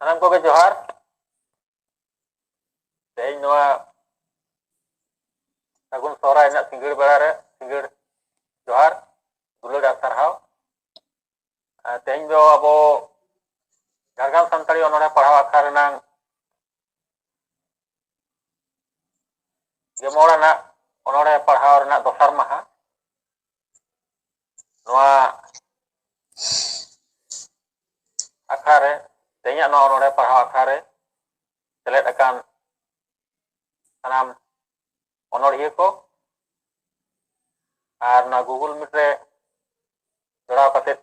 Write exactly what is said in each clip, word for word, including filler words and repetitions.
ᱥᱟᱱᱟᱢ ᱠᱚᱜᱮ ᱡᱚᱦᱟᱨ᱾ ᱛᱮᱦᱮᱧ ᱱᱚᱣᱟ ᱥᱟᱹᱜᱩᱱ ᱥᱚᱦᱨᱟᱭ ᱨᱮᱱᱟᱜ ᱥᱤᱸᱜᱟᱹᱲ ᱵᱮᱲᱟ ᱨᱮ ᱥᱤᱸᱜᱟᱹᱲ ᱡᱚᱦᱟᱨ, ᱫᱩᱞᱟᱹᱲ ᱟᱨ ᱥᱟᱨᱦᱟᱣ᱾ ᱟᱨ ᱛᱮᱦᱮᱧ ᱫᱚ ᱟᱵᱚ ᱡᱷᱟᱲᱜᱨᱟᱢ ᱥᱟᱱᱛᱟᱲᱤ ᱚᱱᱚᱬᱦᱮ ᱯᱟᱲᱦᱟᱣ ᱟᱠᱷᱲᱟ ᱨᱮᱱᱟᱝ ᱜᱮ ᱢᱚᱬ ᱟᱱᱟᱜ ᱚᱱᱚᱬᱦᱮ ᱯᱟᱲᱦᱟᱣ ᱨᱮᱱᱟᱜ ᱫᱚᱥᱟᱨ ᱢᱟᱦᱟ᱾ ᱱᱚᱣᱟ ᱟᱠᱷᱲᱟ ᱨᱮ, ᱛᱮᱦᱮᱧᱟᱜ ᱱᱚᱣᱟ ᱚᱱᱚᱬᱦᱮ ᱯᱟᱲᱦᱟᱣ ᱟᱠᱷᱲᱟ ᱨᱮ ᱥᱮᱞᱮᱫ ᱟᱠᱟᱱ ᱥᱟᱱᱟᱢ ᱚᱱᱚᱬᱦᱤᱭᱟᱹ ᱠᱚ ᱟᱨ ᱱᱚᱣᱟ Google Meet ᱨᱮ ᱡᱚᱲᱟᱣ ᱠᱟᱛᱮ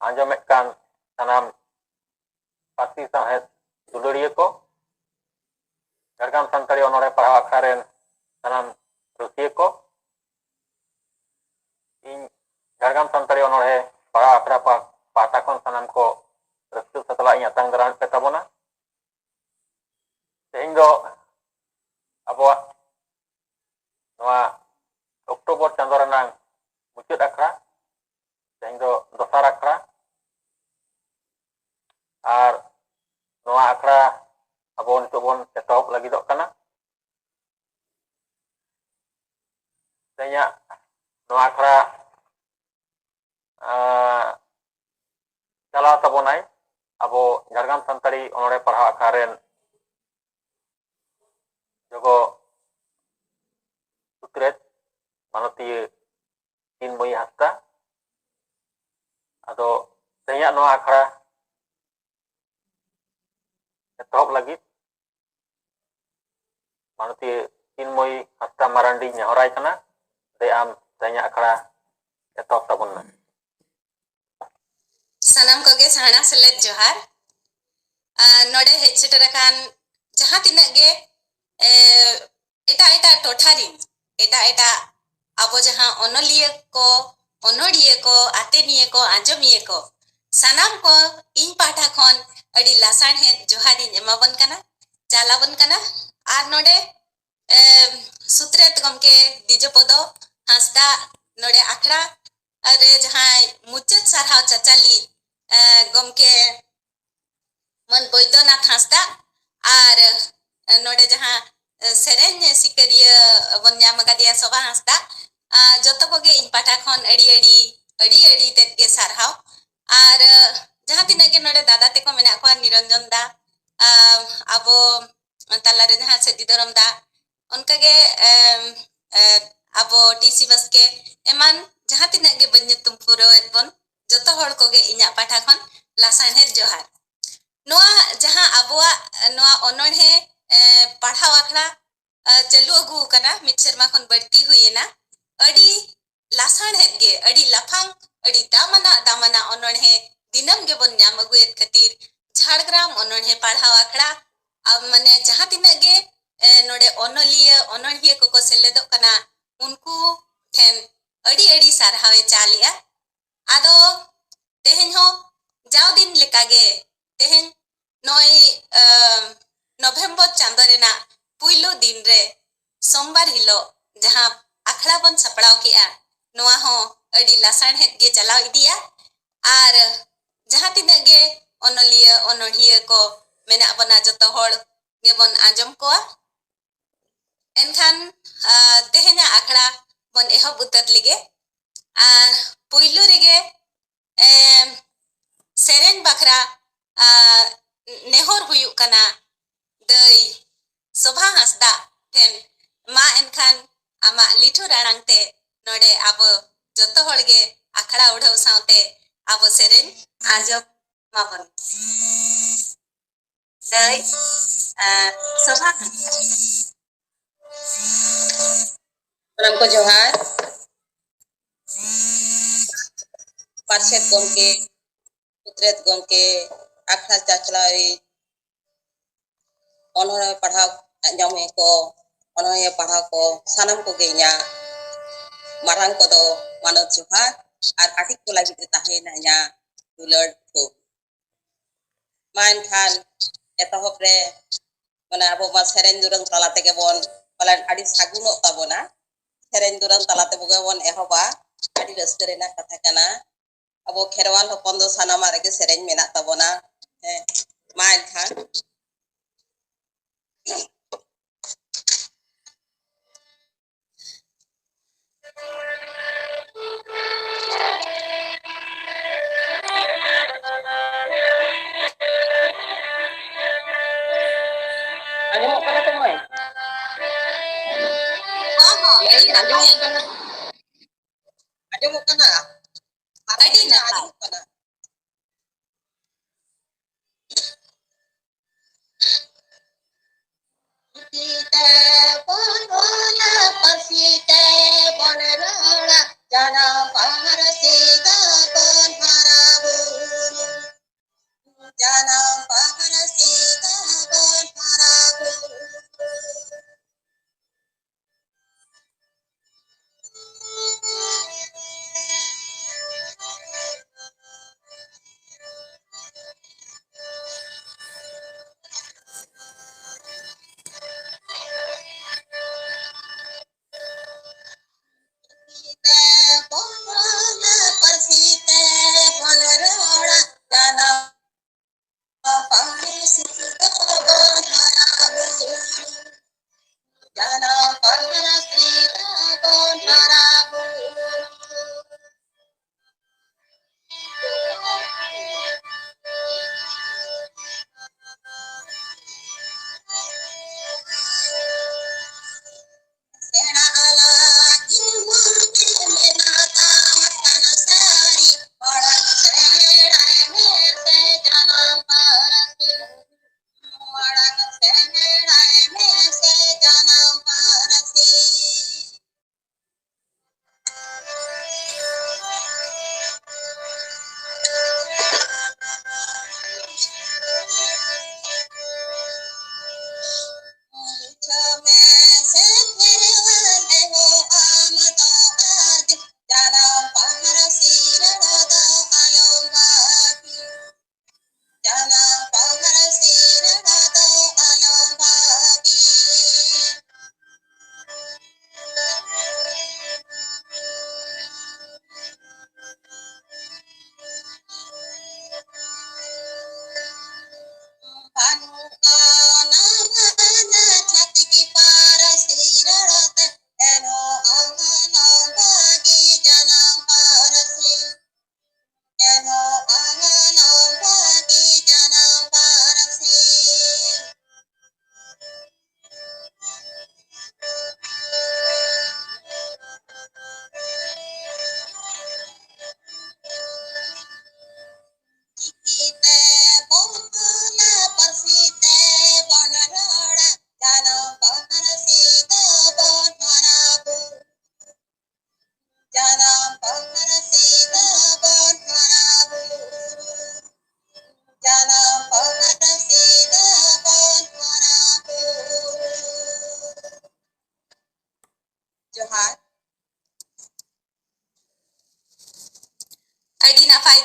ᱟᱸᱡᱚᱢᱮᱫ ᱠᱟᱱ ᱥᱟᱱᱟᱢ ᱯᱟᱹᱨᱥᱤ ᱥᱟᱶᱦᱮᱫ ᱫᱩᱞᱟᱹᱲᱤᱭᱟᱹ ᱠᱚ, ᱡᱷᱟᱲᱜᱨᱟᱢ ᱥᱟᱱᱛᱟᱲᱤ ᱚᱱᱚᱬᱦᱮ ᱯᱟᱲᱦᱟᱣ ᱟᱠᱷᱲᱟ ᱨᱮᱱ ᱥᱟᱱᱟᱢ ᱨᱩᱥᱤᱭᱟᱹ ᱠᱚ, ᱤᱧ ᱡᱷᱟᱲᱜᱨᱟᱢ ᱥᱟᱱᱛᱟᱲᱤ ᱚᱱᱚᱬᱦᱮ ᱯᱟᱲᱦᱟᱣ ᱟᱠᱷᱲᱟ ᱯᱟ-, ᱯᱟᱦᱴᱟ ᱠᱷᱚᱱ ᱥᱟᱱᱟᱢ ᱠᱚ ᱨᱟᱹᱥᱠᱟᱹ ᱥᱟᱛᱞᱟᱜ ᱤᱧ ᱟᱛᱟᱝ ᱫᱟᱨᱟᱢᱮᱫ ᱯᱮ ᱛᱟᱵᱚᱱᱟ᱾ ᱛᱮᱦᱮᱧ ᱫᱚ ᱟᱵᱚᱣᱟᱜ ᱱᱚᱣᱟ ᱚᱠᱴᱳᱵᱚᱨ ᱪᱟᱸᱫᱳ ᱨᱮᱱᱟᱝ ᱢᱩᱪᱟᱹᱫ ᱟᱠᱷᱲᱟ, ᱛᱮᱦᱮᱧ ᱫᱚ ᱫᱚᱥᱟᱨ ᱟᱠᱷᱲᱟ᱾ ᱟᱨ ᱱᱚᱣᱟ ᱟᱠᱷᱲᱟ ᱟᱵᱚ ᱱᱤᱛᱚᱜ ᱵᱚᱱ ᱮᱛᱚᱦᱚᱵ ᱞᱟᱹᱜᱤᱫᱚᱜ ᱠᱟᱱᱟ᱾ ᱛᱮᱦᱮᱧᱟᱜ ᱱᱚᱣᱟ ᱟᱠᱷᱲᱟ, ᱟᱸ, ᱪᱟᱞᱟᱣ ᱛᱟᱵᱚᱱᱟᱭ ᱟᱵᱚ ᱡᱷᱟᱲᱜᱨᱟᱢ ᱥᱟᱱᱛᱟᱲᱤ ᱚᱱᱚᱬᱦᱮ ᱯᱟᱲᱦᱟᱣ ᱟᱠᱷᱲᱟ ᱨᱮᱱ ᱡᱚᱜᱚ ᱥᱩᱛᱨᱮᱛ ᱢᱟᱱᱚᱛᱤᱭᱟᱹ ᱪᱤᱱᱢᱚᱭᱤ ᱦᱟᱸᱥᱫᱟ᱾ ᱟᱫᱚ ᱛᱮᱦᱮᱧᱟᱜ ᱱᱚᱣᱟ ᱟᱠᱷᱲᱟ ᱮᱛᱚᱦᱚᱵ ᱞᱟᱹᱜᱤᱫ ᱢᱟᱱᱚᱛᱤᱭᱟᱹ ᱪᱤᱱᱢᱚᱭᱤ ᱦᱟᱸᱥᱫᱟ ᱢᱟᱨᱟᱱᱰᱤᱧ ᱱᱮᱦᱚᱨᱟᱭ ᱠᱟᱱᱟ, ᱫᱮ ᱟᱢ ᱛᱮᱦᱮᱧᱟᱜ ᱟᱠᱷᱲᱟ ᱮᱛᱚᱦᱚᱵ ᱛᱟᱵᱚᱱ ᱢᱮ᱾ ᱥᱟᱱᱟᱢ ᱠᱚᱜᱮ ᱥᱟᱦᱱᱟ ᱥᱮᱞᱮᱫ ᱡᱚᱦᱟᱨ᱾ ᱟᱨ ᱱᱚᱰᱮ ᱦᱮᱡ ᱥᱮᱴᱮᱨ ᱟᱠᱟᱱ ᱡᱟᱦᱟᱸ ᱛᱤᱱᱟᱹᱜ ᱜᱮ, ᱮ, ᱮᱴᱟᱜ ᱮᱴᱟᱜ ᱴᱚᱴᱷᱟ ᱨᱤᱱ, ᱮᱴᱟᱜ ᱮᱴᱟᱜ ᱟᱵᱚ ᱡᱟᱦᱟᱸ ᱚᱱᱚᱞᱤᱭᱟᱹ ᱠᱚ, ᱚᱱᱚᱲᱤᱭᱟᱹ ᱠᱚ, ᱟᱛᱮᱱᱤᱭᱟᱹ ᱠᱚ, ᱟᱸᱡᱚᱢᱤᱭᱟᱹ ᱠᱚ, ᱥᱟᱱᱟᱢ ᱠᱚ ᱤᱧ ᱯᱟᱦᱴᱟ ᱠᱷᱚᱱ ᱟᱹᱰᱤ ᱞᱟᱥᱟᱲᱦᱮᱫ ᱡᱚᱦᱟᱨ ᱤᱧ ᱮᱢᱟᱵᱚᱱ ᱠᱟᱱᱟ, ᱪᱟᱞᱟᱵᱚᱱ ᱠᱟᱱᱟ᱾ ᱟᱨ ᱱᱚᱰᱮ, ᱮ, ᱥᱩᱛᱨᱮᱛ ᱜᱚᱢᱠᱮ ᱫᱤᱡᱚᱯᱚᱫᱚ ᱦᱟᱸᱥᱫᱟ ᱱᱚᱰᱮ ᱟᱠᱷᱲᱟ ᱨᱮ ᱡᱟᱦᱟᱸᱭ ᱢᱩᱪᱟᱹᱫ ᱥᱟᱨᱦᱟᱣ ᱪᱟᱪᱟᱞᱤᱡ, ᱮ, ᱜᱚᱢᱠᱮ ᱢᱟᱹᱱ ᱵᱳᱭᱫᱚᱱᱟᱛᱷ ᱦᱟᱸᱥᱫᱟ ᱟᱨ ᱱᱚᱰᱮ ᱡᱟᱦᱟᱸ ᱥᱮᱨᱮᱧ ᱥᱤᱠᱟᱹᱨᱤᱭᱟᱹ ᱵᱚᱱ ᱧᱟᱢ ᱟᱠᱟᱫᱮᱭᱟ ᱥᱳᱵᱷᱟ ᱦᱟᱸᱥᱫᱟ, ᱡᱚᱛᱚ ᱠᱚᱜᱮ ᱤᱧ ᱯᱟᱦᱴᱟ ᱠᱷᱚᱱ ᱟᱹᱰᱤ ᱟᱹᱰᱤ ᱟᱹᱰᱤ ᱟᱹᱰᱤ ᱛᱮᱫ ᱜᱮ ᱥᱟᱨᱦᱟᱣ᱾ ᱟᱨ ᱡᱟᱦᱟᱸ ᱛᱤᱱᱟᱹᱜ ᱜᱮ ᱱᱚᱰᱮ ᱫᱟᱫᱟ ᱛᱮᱠᱚ ᱢᱮᱱᱟᱜ ᱠᱚᱣᱟ, ᱱᱤᱨᱚᱧᱡᱚᱱ ᱫᱟ, ᱟᱵᱚ ᱛᱟᱞᱟᱨᱮ ᱡᱟᱦᱟᱸ ᱥᱟᱹᱫᱷᱤ ᱫᱷᱚᱨᱚᱢ ᱫᱟ, ᱚᱱᱠᱟᱜᱮ ᱟᱵᱚ ᱴᱤ ᱥᱤ ᱵᱟᱥᱠᱮ, ᱮᱢᱟᱱ ᱡᱟᱦᱟᱸ ᱛᱤᱱᱟᱹᱜ ᱜᱮ ᱵᱟᱹᱧ ᱧᱩᱛᱩᱢ ᱯᱩᱨᱟᱹᱣᱮᱫ ᱵᱚᱱ, ᱡᱚᱛᱚ ᱦᱚᱲ ᱠᱚᱜᱮ ᱤᱧᱟᱹᱜ ᱯᱟᱦᱴᱟ ᱠᱷᱚᱱ ᱞᱟᱥᱟᱲᱦᱮᱫ ᱡᱚᱦᱟᱨ᱾ ᱱᱚᱣᱟ ᱡᱟᱦᱟᱸ ᱟᱵᱚᱣᱟᱜ ᱱᱚᱣᱟ ᱚᱱᱚᱬᱦᱮ ᱯᱟᱲᱦᱟᱣ ᱟᱠᱷᱲᱟ ᱪᱟᱹᱞᱩ ᱟᱹᱜᱩ ᱟᱠᱟᱱᱟ, ᱢᱤᱫ ᱥᱮᱨᱢᱟ ᱠᱷᱚᱱ ᱵᱟᱹᱲᱛᱤ ᱦᱩᱭ ᱮᱱᱟ, ᱟᱹᱰᱤ ᱞᱟᱥᱟᱲᱦᱮᱫ ᱜᱮ, ᱟᱹᱰᱤ ᱞᱟᱯᱷᱟᱝ, ᱟᱹᱰᱤ ᱫᱟᱢᱟᱱᱟᱜ ᱫᱟᱢᱟᱱᱟᱜ ᱚᱱᱚᱬᱦᱮ ᱫᱤᱱᱟᱹᱢ ᱜᱮᱵᱚᱱ ᱧᱟᱢ ᱟᱹᱜᱩᱭᱮᱫ ᱠᱷᱟᱹᱛᱤᱨ ᱡᱷᱟᱲᱜᱨᱟᱢ ᱚᱱᱚᱬᱦᱮ ᱯᱟᱲᱦᱟᱣ ᱟᱠᱷᱲᱟ, ᱢᱟᱱᱮ ᱡᱟᱦᱟᱸ ᱛᱤᱱᱟᱹᱜ ᱜᱮ ᱱᱚᱰᱮ ᱚᱱᱚᱞᱤᱭᱟᱹ ᱚᱱᱚᱬᱦᱤᱭᱟᱹ ᱠᱚᱠᱚ ᱥᱮᱞᱮᱫᱚᱜ ᱠᱟᱱᱟ, ᱩᱱᱠᱩ ᱴᱷᱮᱱ ᱟᱹᱰᱤ ᱟᱹᱰᱤ ᱥᱟᱨᱦᱟᱣ ᱮ ᱪᱟᱞᱮᱜᱼᱟ᱾ ᱟᱫᱚ ᱛᱮᱦᱮᱧ ᱦᱚᱸ ᱡᱟᱣ ᱫᱤᱱ ᱞᱮᱠᱟᱜᱮ ᱛᱮᱦᱮᱧ ᱱᱚᱜᱼᱚᱭ ᱱᱚᱵᱷᱮᱢᱵᱚᱨ ᱪᱟᱸᱫᱳ ᱨᱮᱱᱟᱜ ᱯᱩᱭᱞᱩ ᱫᱤᱱ ᱨᱮ ᱥᱳᱢᱵᱟᱨ ᱦᱤᱞᱳᱜ ᱡᱟᱦᱟᱸ ᱟᱠᱷᱲᱟ ᱵᱚᱱ ᱥᱟᱯᱲᱟᱣ ᱠᱮᱜᱼᱟ, ᱱᱚᱣᱟ ᱦᱚᱸ ᱟᱹᱰᱤ ᱞᱟᱥᱟᱲᱦᱮᱫ ᱜᱮ ᱪᱟᱞᱟᱣ ᱤᱫᱤᱜᱼᱟ᱾ ᱟᱨ ᱡᱟᱦᱟᱸ ᱛᱤᱱᱟᱹᱜ ᱜᱮ ᱚᱱᱚᱞᱤᱭᱟᱹ ᱚᱱᱚᱬᱦᱤᱭᱟᱹ ᱠᱚ ᱢᱮᱱᱟᱜ ᱵᱚᱱᱟ, ᱡᱚᱛᱚ ᱦᱚᱲ ᱜᱮᱵᱚᱱ ᱟᱸᱡᱚᱢ ᱠᱚᱣᱟ᱾ ᱮᱱᱠᱷᱟᱱ ᱛᱮᱦᱮᱧᱟᱜ ᱟᱠᱷᱲᱟ ᱵᱚᱱ ᱮᱦᱚᱵ ᱩᱛᱟᱹᱨ ᱞᱮᱜᱮ᱾ ᱟᱨ ᱯᱩᱭᱞᱩ ᱨᱮᱜᱮ ᱥᱮᱨᱮᱧ ᱵᱟᱠᱷᱨᱟ ᱱᱮᱦᱚᱨ ᱦᱩᱭᱩᱜ ᱠᱟᱱᱟ ᱫᱟᱹᱭ ᱥᱳᱵᱷᱟ ᱦᱟᱸᱥᱫᱟ ᱴᱷᱮᱱ᱾ ᱢᱟ ᱮᱱᱠᱷᱟᱱ ᱟᱢᱟᱜ ᱞᱤᱴᱷᱩᱨ ᱟᱲᱟᱝ ᱛᱮ ᱱᱚᱰᱮ ᱟᱵᱚ ᱡᱚᱛᱚ ᱦᱚᱲ ᱜᱮ ᱟᱠᱷᱲᱟ ᱩᱰᱷᱟᱹᱣ ᱥᱟᱶᱛᱮ ᱟᱵᱚ ᱥᱮᱨᱮᱧ ᱟᱸᱡᱚᱢ ᱢᱟᱵᱚᱱ᱾ ᱫᱟᱹᱭ ᱥᱳᱵᱷᱟ ᱦᱟᱸᱥᱫᱟ᱾ ᱥᱟᱱᱟᱢ ᱠᱚ ᱡᱚᱦᱟᱨ᱾ ᱯᱟᱨᱥᱮᱛ ᱜᱚᱢᱠᱮ, ᱥᱩᱛᱨᱮᱛ ᱜᱚᱢᱠᱮ, ᱟᱠᱷᱲᱟ ᱪᱟᱪᱞᱟᱣᱤᱡ, ᱚᱱᱚᱬᱦᱮ ᱯᱟᱲᱦᱟᱣ ᱟᱸᱡᱚᱢᱤᱭᱟᱹ ᱠᱚ, ᱚᱱᱚᱬᱦᱮ ᱯᱟᱲᱦᱟᱣ ᱠᱚ, ᱥᱟᱱᱟᱢ ᱠᱚᱜᱮ ᱤᱧᱟᱹᱜ ᱢᱟᱨᱟᱝ ᱠᱚᱫᱚ ᱢᱟᱱᱚᱛ ᱡᱚᱦᱟᱨ ᱟᱨ ᱠᱟᱹᱴᱤᱡ ᱠᱚ ᱞᱟᱹᱜᱤᱫ ᱛᱮ ᱛᱟᱦᱮᱸᱭᱮᱱᱟ ᱤᱧᱟᱹᱜ ᱫᱩᱞᱟᱹᱲ ᱛᱷᱩᱢ᱾ ᱢᱟ ᱮᱱᱠᱷᱟᱱ ᱮᱛᱚᱦᱚᱵ ᱨᱮ, ᱢᱟᱱᱮ, ᱟᱵᱚ ᱢᱟ ᱥᱮᱨᱮᱧ ᱫᱩᱨᱟᱹᱝ ᱛᱟᱞᱟ ᱛᱮᱜᱮ ᱵᱚᱱ, ᱯᱟᱞᱮᱱ ᱟᱹᱰᱤ ᱥᱟᱹᱜᱩᱱᱚᱜ ᱛᱟᱵᱚᱱᱟ᱾ ᱥᱮᱨᱮᱧ ᱫᱩᱨᱟᱹᱝ ᱛᱟᱞᱟ ᱛᱮᱜᱮ ᱵᱚᱱ ᱮᱦᱚᱵᱟ᱾ ᱟᱹᱰᱤ ᱨᱟᱹᱥᱠᱟᱹ ᱨᱮᱱᱟᱜ ᱠᱟᱛᱷᱟ ᱠᱟᱱᱟ᱾ ᱟᱵᱚ ᱠᱷᱮᱨᱣᱟᱞ ᱦᱚᱯᱚᱱ ᱫᱚ ᱥᱟᱱᱟᱢᱟᱜ ᱨᱮᱜᱮ ᱥᱮᱨᱮᱧ ᱢᱮᱱᱟᱜ ᱛᱟᱵᱚᱱᱟ᱾ ᱦᱮᱸ᱾ ᱢᱟ ᱮᱱᱠᱷᱟᱱ᱾ ᱟᱸᱡᱚᱢᱚᱜ ᱠᱟᱱᱟ ᱛᱚ ᱢᱟᱹᱭ? ᱦᱚᱸ, ᱦᱚᱸ, ᱞᱟᱹᱭ ᱫᱟᱹᱧ ᱟᱸᱡᱚᱢᱚᱜ ᱠᱟᱱᱟ᱾ ᱟᱸᱡᱚᱢᱚᱜ ᱠᱟᱱᱟ? ᱟᱹᱰᱤ ᱱᱟᱯᱟᱭ᱾ ᱟᱸᱡᱚᱢᱚᱜ ᱠᱟᱱᱟ᱾ ᱯᱟᱹᱨᱥᱤ ᱛᱮ ᱵᱚᱱ ᱚᱞᱟ, ᱯᱟᱹᱨᱥᱤ ᱛᱮ ᱵᱚᱱ ᱨᱚᱲᱟ, ᱡᱟᱱᱟᱢ ᱯᱟᱹᱨᱥᱤ ᱛᱮᱵᱚᱱ ᱦᱟᱨᱟ ᱵᱩᱨᱩ, ᱡᱟᱱᱟᱢ ᱯᱟᱹᱨᱥᱤ ᱛᱮᱵᱚᱱ ᱦᱟᱨᱟ ᱵᱩᱨᱩ᱾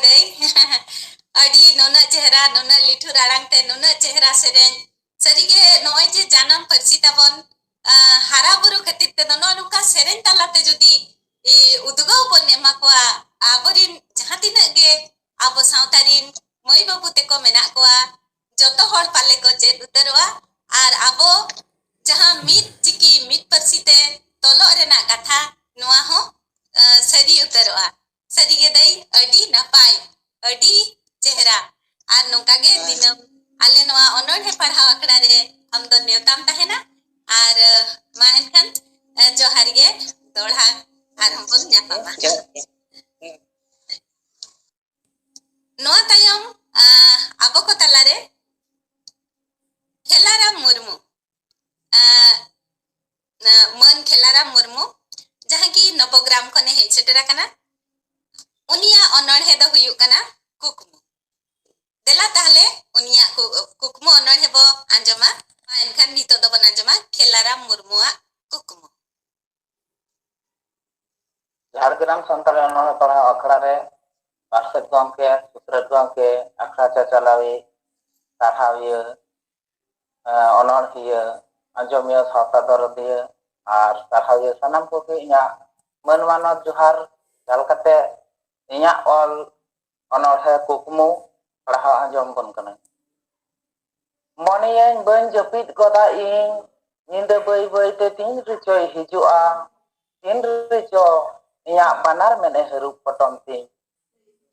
ᱫᱟᱹᱭ᱾ ᱟᱹᱰᱤ ᱱᱩᱱᱟᱹᱜ ᱪᱮᱦᱨᱟ, ᱱᱩᱱᱟᱹᱜ ᱞᱤᱴᱷᱩᱨ ᱟᱲᱟᱝ ᱛᱮ ᱱᱩᱱᱟᱹᱜ ᱪᱮᱦᱨᱟ ᱥᱮᱨᱮᱧ᱾ ᱥᱟᱹᱨᱤᱜᱮ ᱱᱚᱜᱼᱚᱭ ᱡᱮ ᱡᱟᱱᱟᱢ ᱯᱟᱹᱨᱥᱤ ᱛᱟᱵᱚᱱ, ᱟ, ᱦᱟᱨᱟ ᱵᱩᱨᱩ ᱠᱷᱟᱹᱛᱤᱨ ᱛᱮᱫᱚ ᱱᱚᱜᱼᱚ ᱱᱚᱝᱠᱟ ᱥᱮᱨᱮᱧ ᱛᱟᱞᱟᱛᱮ ᱡᱩᱫᱤ, ᱤ, ᱩᱫᱽᱜᱟᱹᱣ ᱵᱚᱱ ᱮᱢᱟ ᱠᱚᱣᱟ, ᱟᱵᱚᱨᱤᱱ ᱡᱟᱦᱟᱸ ᱛᱤᱱᱟᱹᱜ ᱜᱮ ᱟᱵᱚ ᱥᱟᱶᱛᱟ ᱨᱤᱱ ᱢᱟᱹᱭ ᱵᱟᱹᱵᱩ ᱛᱮᱠᱚ ᱢᱮᱱᱟᱜ ᱠᱚᱣᱟ, ᱡᱚᱛᱚ ᱦᱚᱲ ᱯᱟᱞᱮ ᱠᱚ ᱪᱮᱫ ᱩᱛᱟᱹᱨᱚᱜᱼᱟ᱾ ᱟᱨ ᱟᱵᱚ ᱡᱟᱦᱟᱸ ᱢᱤᱫ ᱪᱤᱠᱤ ᱢᱤᱫ ᱯᱟᱹᱨᱥᱤ ᱛᱮ ᱛᱚᱞᱚᱜ ᱨᱮᱱᱟᱜ ᱠᱟᱛᱷᱟ, ᱱᱚᱣᱟ ᱦᱚᱸ, ᱟ, ᱥᱟᱹᱨᱤ ᱩᱛᱟᱹᱨᱚᱜᱼᱟ᱾ ᱥᱟᱹᱨᱤᱜᱮ ᱫᱟᱹᱭ, ᱟᱹᱰᱤ ᱱᱟᱯᱟᱭ, ᱟᱹᱰᱤ ᱪᱮᱦᱨᱟ᱾ ᱟᱨ ᱱᱚᱝᱠᱟ ᱜᱮ ᱫᱤᱱᱟᱹᱢ ᱟᱞᱮ ᱱᱚᱣᱟ ᱚᱱᱚᱬᱦᱮ ᱯᱟᱲᱦᱟᱣ ᱟᱠᱷᱲᱟ ᱨᱮ ᱟᱢ ᱫᱚ ᱱᱮᱣᱛᱟᱢ ᱛᱟᱦᱮᱱᱟ᱾ ᱟᱨ, ᱟ, ᱢᱟ ᱮᱱᱠᱷᱟᱱ, ᱟ, ᱡᱚᱦᱟᱨ ᱜᱮ ᱫᱚᱦᱲᱟ ᱟᱨᱦᱚᱸ ᱵᱚᱱ ᱧᱟᱯᱟᱢᱟ᱾ ᱡᱚᱦᱟᱨ ᱜᱮ᱾ ᱱᱚᱣᱟ ᱛᱟᱭᱚᱢ, ᱟ, ᱟᱵᱚ ᱠᱚ ᱛᱟᱞᱟᱨᱮ ᱠᱷᱮᱞᱟᱨᱟᱢ ᱢᱩᱨᱢᱩ, ᱟ, ᱟ, ᱢᱟᱹᱱ ᱠᱷᱮᱞᱟᱨᱟᱢ ᱢᱩᱨᱢᱩ, ᱡᱟᱦᱟᱸᱭ ᱠᱤ ᱱᱚᱵᱚᱜᱨᱟᱢ ᱠᱷᱚᱱᱮ ᱦᱮᱡ ᱥᱮᱴᱮᱨ ᱟᱠᱟᱱᱟ, ᱩᱱᱤᱭᱟᱜ ᱚᱱᱚᱬᱦᱮ ᱫᱚ ᱦᱩᱭᱩᱜ ᱠᱟᱱᱟ ᱠᱩᱠᱢᱩ᱾ ᱫᱮᱞᱟ ᱛᱟᱦᱞᱮ ᱩᱱᱤᱭᱟᱜ ᱠᱩ-, ᱠᱩᱠᱢᱩ ᱚᱱᱚᱬᱦᱮ ᱵᱚ ᱟᱸᱡᱚᱢᱟ᱾ ᱢᱟ ᱮᱱᱠᱷᱟᱱ ᱱᱤᱛᱚᱜ ᱫᱚᱵᱚᱱ ᱟᱸᱡᱚᱢᱟ ᱠᱷᱮᱞᱟᱨᱟᱢ ᱢᱩᱨᱢᱩᱣᱟᱜ ᱠᱩᱠᱢᱩ᱾ ᱡᱷᱟᱲᱜᱨᱟᱢ ᱥᱟᱱᱛᱟᱲᱤ ᱚᱱᱚᱬᱦᱮ ᱯᱟᱲᱦᱟᱣ ᱟᱠᱷᱲᱟ ᱨᱮ ᱯᱟᱨᱥᱮᱛ ᱜᱚᱢᱠᱮ, ᱥᱩᱛᱨᱮᱛ ᱜᱚᱢᱠᱮ, ᱟᱠᱷᱲᱟ ᱪᱟᱪᱟᱞᱟᱣᱤᱡ, ᱯᱟᱲᱦᱟᱣᱤᱭᱟᱹ, ᱮ, ᱚᱱᱚᱬᱦᱤᱭᱟᱹ, ᱟᱸᱡᱚᱢᱤᱭᱟᱹ, ᱥᱟᱶᱛᱟ ᱫᱚᱨᱚᱫᱤᱭᱟᱹ ᱟᱨ ᱯᱟᱲᱦᱟᱣᱤᱭᱟᱹ ᱥᱟᱱᱟᱢ ᱠᱚᱜᱮ ᱤᱧᱟᱹᱜ ᱢᱟᱹᱱ ᱢᱟᱱᱚᱛ ᱡᱚᱦᱟᱨ ᱪᱟᱞ ᱠᱟᱛᱮ ᱤᱧᱟᱹᱜ ᱚᱞ ᱚᱱᱚᱬᱦᱮ ᱠᱩᱠᱢᱩ ᱯᱟᱲᱦᱟᱣ ᱟᱸᱡᱚᱢ ᱵᱚᱱ ᱠᱟᱱᱟᱹᱧ᱾ ᱢᱚᱱᱮᱭᱟᱹᱧ ᱵᱟᱹᱧ ᱡᱟᱹᱯᱤᱫ ᱜᱚᱫᱟ ᱤᱧ, ᱧᱤᱫᱟᱹ ᱵᱟᱹᱭ ᱵᱟᱹᱭ ᱛᱮ ᱛᱤᱱ ᱨᱮᱪᱚᱭ ᱦᱤᱡᱩᱜᱼᱟ, ᱛᱤᱱ ᱨᱮᱪᱚ ᱤᱧᱟᱹᱜ ᱵᱟᱱᱟᱨ ᱢᱮᱫ ᱮ ᱦᱟᱹᱨᱩᱵ ᱯᱚᱴᱚᱢ ᱛᱤᱧ᱾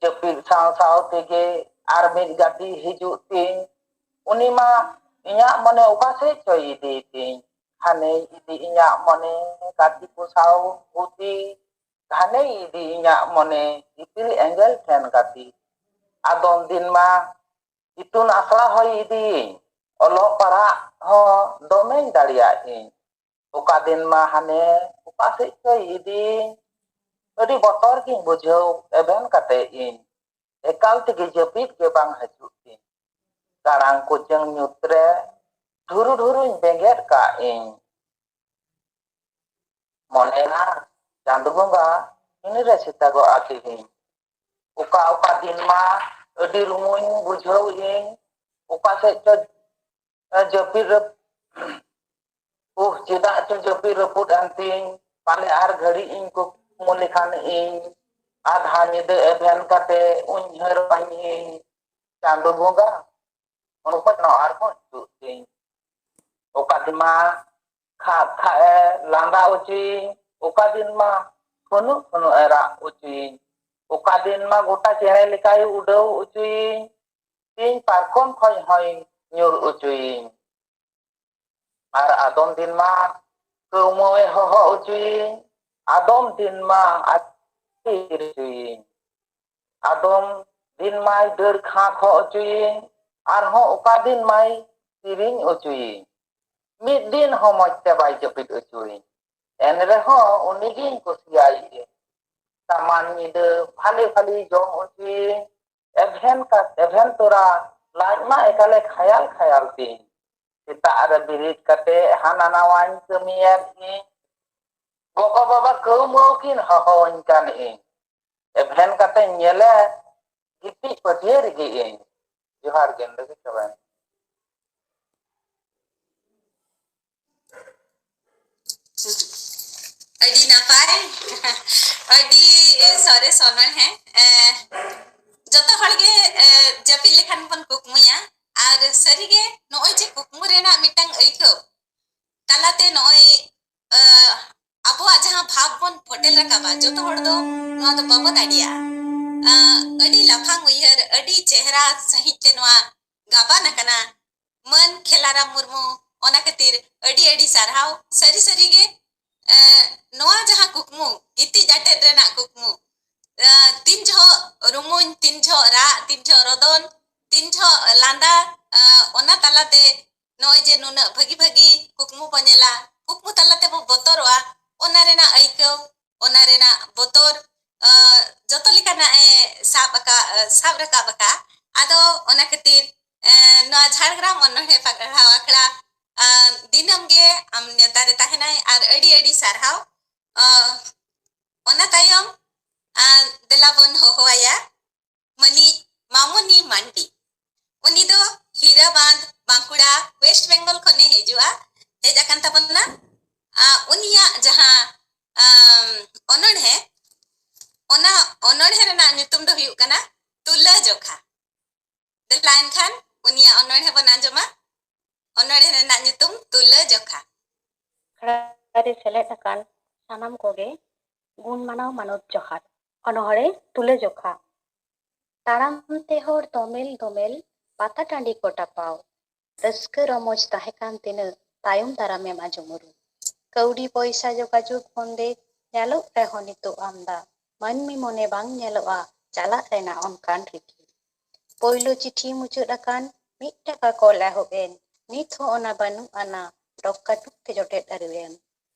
ᱡᱟᱹᱯᱤᱫ ᱥᱟᱶ ᱥᱟᱶ ᱛᱮᱜᱮ ᱟᱨ ᱢᱤᱫ ᱜᱟᱛᱮ ᱦᱤᱡᱩᱜ ᱛᱤᱧ, ᱩᱱᱤ ᱢᱟ ᱤᱧᱟᱹᱜ ᱢᱚᱱᱮ ᱚᱠᱟ ᱥᱮᱫ ᱪᱚᱭ ᱤᱫᱤᱭ ᱛᱤᱧ᱾ ᱦᱟᱱᱮᱭ ᱤᱫᱤ ᱤᱧᱟᱹᱜ ᱢᱚᱱᱮ ᱜᱟᱛᱮ ᱠᱚ ᱥᱟᱶ ᱦᱩᱛᱤ, ᱜᱷᱟᱱᱮᱭ ᱤᱫᱤ ᱤᱧᱟᱹᱜ ᱢᱚᱱᱮ ᱤᱯᱤᱞ ᱮᱸᱜᱮᱞ ᱴᱷᱮᱱ ᱜᱟᱛᱮ᱾ ᱟᱫᱚᱢ ᱫᱤᱱ ᱢᱟ ᱤᱛᱩᱱ ᱟᱥᱲᱟ ᱦᱚᱸᱭ ᱤᱫᱤᱭᱤᱧ, ᱚᱞᱚᱜ ᱯᱟᱲᱦᱟᱜ ᱦᱚᱸ ᱫᱚᱢᱮᱧ ᱫᱟᱲᱮᱭᱟᱜ ᱤᱧ᱾ ᱚᱠᱟ ᱫᱤᱱ ᱢᱟ ᱦᱟᱱᱮ ᱚᱠᱟ ᱥᱮᱫ ᱪᱚᱭ ᱤᱫᱤᱭᱤᱧ, ᱟᱹᱰᱤ ᱵᱚᱛᱚᱨ ᱜᱤᱧ ᱵᱩᱡᱷᱟᱹᱣ ᱮᱵᱷᱮᱱ ᱠᱟᱛᱮ ᱤᱧ᱾ ᱮᱠᱟᱞ ᱛᱮᱜᱮ ᱡᱟᱹᱯᱤᱫ ᱜᱮ ᱵᱟᱝ ᱦᱤᱡᱩᱜ ᱛᱤᱧ᱾ ᱠᱟᱲᱟᱝ ᱠᱚᱪᱟᱹᱝ ᱧᱩᱛ ᱨᱮ ᱰᱷᱩᱨᱩ ᱰᱷᱩᱨᱩᱧ ᱵᱮᱸᱜᱮᱫ ᱠᱟᱜ ᱤᱧ᱾ ᱢᱚᱱᱮᱭᱟ ᱪᱟᱸᱫᱚ ᱵᱚᱸᱜᱟ ᱛᱤᱱᱨᱮ ᱥᱮᱛᱟᱜᱚᱜᱼᱟ ᱛᱤᱦᱤᱧ᱾ ᱚᱠᱟ ᱚᱠᱟ ᱫᱤᱱ ᱢᱟ ᱟᱹᱰᱤ ᱨᱩᱢᱩᱧ ᱵᱩᱡᱷᱟᱹᱣ ᱤᱧ, ᱚᱠᱟ ᱥᱮᱫ ᱪᱚ ᱡᱟᱹᱯᱤᱫ ᱨᱟᱹᱯ-, ᱩᱦ, ᱪᱮᱫᱟᱜ ᱪᱚ ᱡᱟᱹᱯᱤᱫ ᱨᱟᱹᱯᱩᱫ ᱮᱱ ᱛᱤᱧ, ᱯᱟᱞᱮ ᱟᱨ ᱜᱷᱟᱹᱲᱤᱡ ᱤᱧ ᱠᱩᱠᱢᱩ ᱞᱮᱠᱷᱟᱱ ᱤᱧ ᱟᱫᱷᱟ ᱧᱤᱫᱟᱹ ᱮᱵᱷᱮᱱ ᱠᱟᱛᱮ ᱩᱭᱦᱟᱹᱨ ᱟᱹᱧ ᱤᱧ ᱪᱟᱸᱫᱚ ᱵᱚᱸᱜᱟ, ᱚᱱᱠᱟ ᱱᱚᱣᱟ ᱟᱨᱦᱚᱸ ᱦᱤᱡᱩᱜ ᱛᱤᱧ᱾ ᱚᱠᱟ ᱫᱤᱱ ᱢᱟ ᱠᱷᱟᱜ ᱠᱷᱟᱜ ᱮ ᱞᱟᱸᱫᱟ ᱚᱪᱚᱭᱤᱧ, ᱚᱠᱟ ᱫᱤᱱ ᱢᱟ ᱠᱷᱩᱱᱩᱜ ᱠᱷᱩᱱᱩᱜ ᱮ ᱨᱟᱜ ᱚᱪᱚᱭᱤᱧ, ᱚᱠᱟ ᱫᱤᱱ ᱢᱟ ᱜᱚᱴᱟ ᱪᱮᱬᱮ ᱞᱮᱠᱟᱭ ᱩᱰᱟᱹᱣ ᱚᱪᱚᱭᱤᱧ, ᱤᱧ ᱯᱟᱨᱠᱚᱢ ᱠᱷᱚᱱ ᱦᱚᱸᱭ ᱧᱩᱨ ᱚᱪᱚᱭᱤᱧ᱾ ᱟᱨ ᱟᱫᱚᱢ ᱫᱤᱱ ᱢᱟ ᱠᱟᱹᱣᱢᱟᱹᱣᱮ ᱦᱚᱦᱚ ᱚᱪᱚᱭᱤᱧ, ᱟᱫᱚᱢ ᱫᱤᱱ ᱢᱟ ᱟᱹᱛᱠᱤᱨ ᱚᱪᱚᱭᱤᱧ, ᱟᱫᱚᱢ ᱫᱤᱱ ᱢᱟᱭ ᱫᱟᱹᱲ ᱠᱷᱟᱸᱠ ᱦᱚ ᱚᱪᱚᱭᱤᱧ, ᱟᱨᱦᱚᱸ ᱚᱠᱟ ᱫᱤᱱ ᱢᱟᱭ ᱥᱮᱨᱮᱧ ᱚᱪᱚᱭᱤᱧ᱾ ᱢᱤᱫ ᱫᱤᱱ ᱦᱚᱸ ᱢᱚᱡᱽ ᱛᱮ ᱵᱟᱭ ᱡᱟᱹᱯᱤᱫ ᱚᱪᱚᱭᱤᱧ᱾ ᱮᱱ ᱨᱮᱦᱚᱸ ᱩᱱᱤᱜᱤᱧ ᱠᱩᱥᱤᱭᱟᱭ᱾ ᱥᱟᱢᱟᱱ ᱧᱤᱫᱟᱹ ᱵᱷᱟᱞᱮ ᱵᱷᱟᱞᱮ ᱡᱚᱢ ᱚᱪᱚᱭᱤᱧ᱾ ᱮᱵᱷᱮᱱ ᱠᱟ-, ᱮᱵᱷᱮᱱ ᱛᱚᱨᱟ ᱞᱟᱡ ᱢᱟ ᱮᱠᱟᱞᱮ ᱠᱷᱟᱭᱟᱞ ᱠᱷᱟᱭᱟᱞ ᱛᱤᱧ᱾ ᱥᱮᱛᱟᱜ ᱨᱮ ᱵᱮᱨᱮᱫ ᱠᱟᱛᱮ ᱦᱟᱱᱟ ᱱᱟᱣᱟᱧ ᱠᱟᱹᱢᱤᱭᱮᱫ ᱤᱧ᱾ ᱜᱚᱜᱚ ᱵᱟᱵᱟ ᱠᱟᱹᱣ ᱢᱟᱹᱣ ᱠᱤᱱ ᱦᱚᱦᱚᱣᱟᱹᱧ ᱠᱟᱱ ᱤᱧ᱾ ᱮᱵᱷᱮᱱ ᱠᱟᱛᱮᱧ ᱧᱮᱞᱮ, ᱜᱤᱛᱤᱡ ᱯᱟᱹᱴᱭᱟᱹ ᱨᱮᱜᱮ ᱤᱧ᱾ ᱡᱚᱦᱟᱨ ᱜᱮ, ᱱᱚᱰᱮ ᱜᱮ ᱪᱟᱵᱟᱭᱮᱱᱟ᱾ ᱟᱹᱰᱤ ᱱᱟᱯᱟᱭ᱾ ᱟᱹᱰᱤ ᱥᱚᱨᱮᱥ ᱚᱱᱚᱬᱦᱮ᱾ ᱮ, ᱡᱚᱛᱚ ᱦᱚᱲ ᱜᱮ, ᱮ, ᱡᱟᱹᱯᱤᱫ ᱞᱮᱠᱷᱟᱱ ᱵᱚᱱ ᱠᱩᱠᱢᱩᱭᱟ᱾ ᱟᱨ ᱥᱟᱹᱨᱤᱜᱮ ᱱᱚᱜᱼᱚᱭ ᱡᱮ ᱠᱩᱠᱢᱩ ᱨᱮᱱᱟᱜ ᱢᱤᱫᱴᱟᱝ ᱟᱹᱭᱠᱟᱹᱣ ᱛᱟᱞᱟᱛᱮ ᱱᱚᱜᱼᱚᱭ, ᱮ, ᱟᱵᱚᱣᱟᱜ ᱡᱟᱦᱟᱸ ᱵᱷᱟᱵᱽ ᱵᱚᱱ ᱯᱷᱚᱴᱮᱞ ᱨᱟᱠᱟᱵᱟ, ᱡᱚᱛᱚ ᱦᱚᱲ ᱫᱚ ᱱᱚᱣᱟ ᱫᱚ ᱵᱟᱵᱚ ᱫᱟᱲᱮᱭᱟᱜᱼᱟ᱾ ᱮ, ᱟᱹᱰᱤ ᱞᱟᱯᱷᱟᱝ ᱩᱭᱦᱟᱹᱨ, ᱟᱹᱰᱤ ᱪᱮᱦᱨᱟ ᱥᱟᱺᱦᱤᱡ ᱛᱮ ᱱᱚᱣᱟ ᱜᱟᱵᱟᱱ ᱟᱠᱟᱱᱟ᱾ ᱢᱟᱹᱱ ᱠᱷᱮᱞᱟᱨᱟᱢ ᱢᱩᱨᱢᱩ, ᱚᱱᱟ ᱠᱷᱟᱹᱛᱤᱨ ᱟᱹᱰᱤ ᱟᱹᱰᱤ ᱥᱟᱨᱦᱟᱣ᱾ ᱥᱟᱹᱨᱤ ᱥᱟᱹᱨᱤ ᱜᱮ, ᱮ, ᱱᱚᱣᱟ ᱡᱟᱦᱟᱸ ᱠᱩᱠᱢᱩ, ᱜᱤᱛᱤᱡ ᱟᱴᱮᱫ ᱨᱮᱱᱟᱜ ᱠᱩᱠᱢᱩ, ᱮ, ᱛᱤᱱ ᱡᱚᱦᱚᱜ ᱨᱩᱢᱩᱧ, ᱛᱤᱱ ᱡᱚᱦᱚᱜ ᱨᱟᱜ, ᱛᱤᱱ ᱡᱚᱦᱚᱜ ᱨᱚᱫᱚᱱ, ᱛᱤᱱ ᱡᱚᱦᱚᱜ ᱞᱟᱸᱫᱟ, ᱮ, ᱚᱱᱟ ᱛᱟᱞᱟᱛᱮ ᱱᱚᱜᱼᱚᱭ ᱡᱮ ᱱᱩᱱᱟᱹᱜ ᱵᱷᱟᱹᱜᱤ ᱵᱷᱟᱹᱜᱤ ᱠᱩᱠᱢᱩ ᱵᱚ ᱧᱮᱞᱟ, ᱠᱩᱠᱢᱩ ᱛᱟᱞᱟ ᱛᱮᱵᱚ ᱵᱚᱛᱚᱨᱚᱜᱼᱟ, ᱚᱱᱟ ᱨᱮᱱᱟᱜ ᱟᱹᱭᱠᱟᱹᱣ, ᱚᱱᱟ ᱨᱮᱱᱟᱜ ᱵᱚᱛᱚᱨ, ᱮ, ᱡᱚᱛᱚ ᱞᱮᱠᱟᱱᱟᱜ ᱮ ᱥᱟᱵ ᱟᱠᱟᱫ, ᱮ, ᱥᱟᱵ ᱨᱟᱠᱟᱵ ᱟᱠᱟᱫ᱾ ᱟᱫᱚ ᱚᱱᱟ ᱠᱷᱟᱹᱛᱤᱨ, ᱮ, ᱱᱚᱣᱟ ᱡᱷᱟᱲᱜᱨᱟᱢ ᱚᱱᱚᱬᱦᱮ ᱯᱟᱲᱦᱟᱣ ᱟᱠᱷᱲᱟ, ᱮ, ᱫᱤᱱᱟᱹᱢ ᱜᱮ ᱟᱢ ᱱᱮᱣᱛᱟ ᱨᱮ ᱛᱟᱦᱮᱱᱟᱭ᱾ ᱟᱨ ᱟᱹᱰᱤ ᱟᱹᱰᱤ ᱥᱟᱨᱦᱟᱣ᱾ ᱮ, ᱚᱱᱟ ᱛᱟᱭᱚᱢ, ᱟᱨ ᱫᱮᱞᱟ ᱵᱚᱱ ᱦᱚᱦᱚᱣᱟᱭᱟ ᱢᱟᱹᱱᱤᱡ ᱢᱟᱢᱚᱱᱤ ᱢᱟᱱᱰᱤ᱾ ᱩᱱᱤ ᱫᱚ ᱦᱤᱨᱟᱵᱟᱸᱫᱽ, ᱵᱟᱸᱠᱩᱲᱟ, ᱳᱭᱮᱥᱴ ᱵᱮᱝᱜᱚᱞ ᱠᱷᱚᱱᱮ ᱦᱤᱡᱩᱜᱼᱟ, ᱦᱮᱡ ᱟᱠᱟᱱ ᱛᱟᱵᱚᱱᱟ᱾ ᱟ, ᱩᱱᱤᱭᱟᱜ ᱡᱟᱦᱟᱸ, ᱟᱢ, ᱚᱱᱚᱬᱦᱮ, ᱚᱱᱟ ᱚᱱᱚᱬᱦᱮ ᱨᱮᱱᱟᱜ ᱧᱩᱛᱩᱢ ᱫᱚ ᱦᱩᱭᱩᱜ ᱠᱟᱱᱟ ᱛᱩᱞᱟᱹ ᱡᱚᱠᱷᱟ᱾ ᱫᱮᱞᱟ ᱮᱱᱠᱷᱟᱱ ᱩᱱᱤᱭᱟᱜ ᱚᱱᱚᱬᱦᱮ ᱵᱚᱱ ᱟᱸᱡᱚᱢᱟ᱾ ᱚᱱᱚᱬᱦᱮ ᱨᱮᱱᱟᱜ ᱧᱩᱛᱩᱢ ᱛᱩᱞᱟᱹ ᱡᱚᱠᱷᱟ᱾ ᱟᱠᱷᱲᱟ ᱨᱮ ᱥᱮᱞᱮᱫ ᱟᱠᱟᱱ ᱥᱟᱱᱟᱢ ᱠᱚᱜᱮ ᱜᱩᱱ ᱢᱟᱱᱟᱣ ᱢᱟᱱᱚᱛ ᱡᱚᱦᱟᱨ᱾ ᱚᱱᱚᱬᱦᱮ ᱛᱩᱞᱟᱹ ᱡᱚᱠᱷᱟ᱾ ᱛᱟᱲᱟᱢ ᱛᱮ ᱦᱚᱲ ᱫᱚᱢᱮᱞ ᱫᱚᱢᱮᱞ ᱯᱟᱛᱟ ᱴᱟᱺᱰᱤ ᱠᱚ ᱴᱟᱯᱟᱣ᱾ ᱨᱟᱹᱥᱠᱟᱹ ᱨᱚᱢᱚᱡᱽ ᱛᱟᱦᱮᱸ ᱠᱟᱱ ᱛᱤᱱᱟᱹᱜ ᱛᱟᱭᱚᱢ ᱫᱟᱨᱟᱢᱮᱢ ᱟᱸᱡᱚᱢ ᱩᱨᱩᱢ᱾ ᱠᱟᱹᱣᱰᱤ ᱯᱚᱭᱥᱟ ᱡᱳᱜᱟᱡᱳᱜᱽ ᱵᱚᱱᱫᱮᱡ ᱧᱮᱞᱚᱜ ᱨᱮᱦᱚᱸ ᱱᱤᱛᱚᱜ ᱟᱢᱫᱟ᱾ ᱢᱟᱹᱱᱢᱤ ᱢᱚᱱᱮ ᱵᱟᱝ ᱧᱮᱞᱚᱜᱼᱟ ᱪᱟᱞᱟᱜ ᱨᱮᱱᱟᱜ ᱚᱱᱠᱟᱱ ᱨᱤᱠᱤᱲ᱾ ᱯᱳᱭᱞᱳ ᱪᱤᱴᱷᱤ ᱢᱩᱪᱟᱹᱫ ᱟᱠᱟᱱ ᱢᱤᱫ ᱴᱟᱠᱟ ᱠᱚᱞ ᱮᱦᱚᱵ ᱮᱱ, ᱱᱤᱛ ᱦᱚᱸ ᱚᱱᱟ ᱵᱟᱹᱱᱩᱜ ᱟᱱᱟ, ᱰᱚᱜᱽ ᱠᱟᱹᱴᱩᱵ ᱛᱮ ᱡᱚᱴᱮᱫ ᱟᱹᱨᱩ ᱮᱱ᱾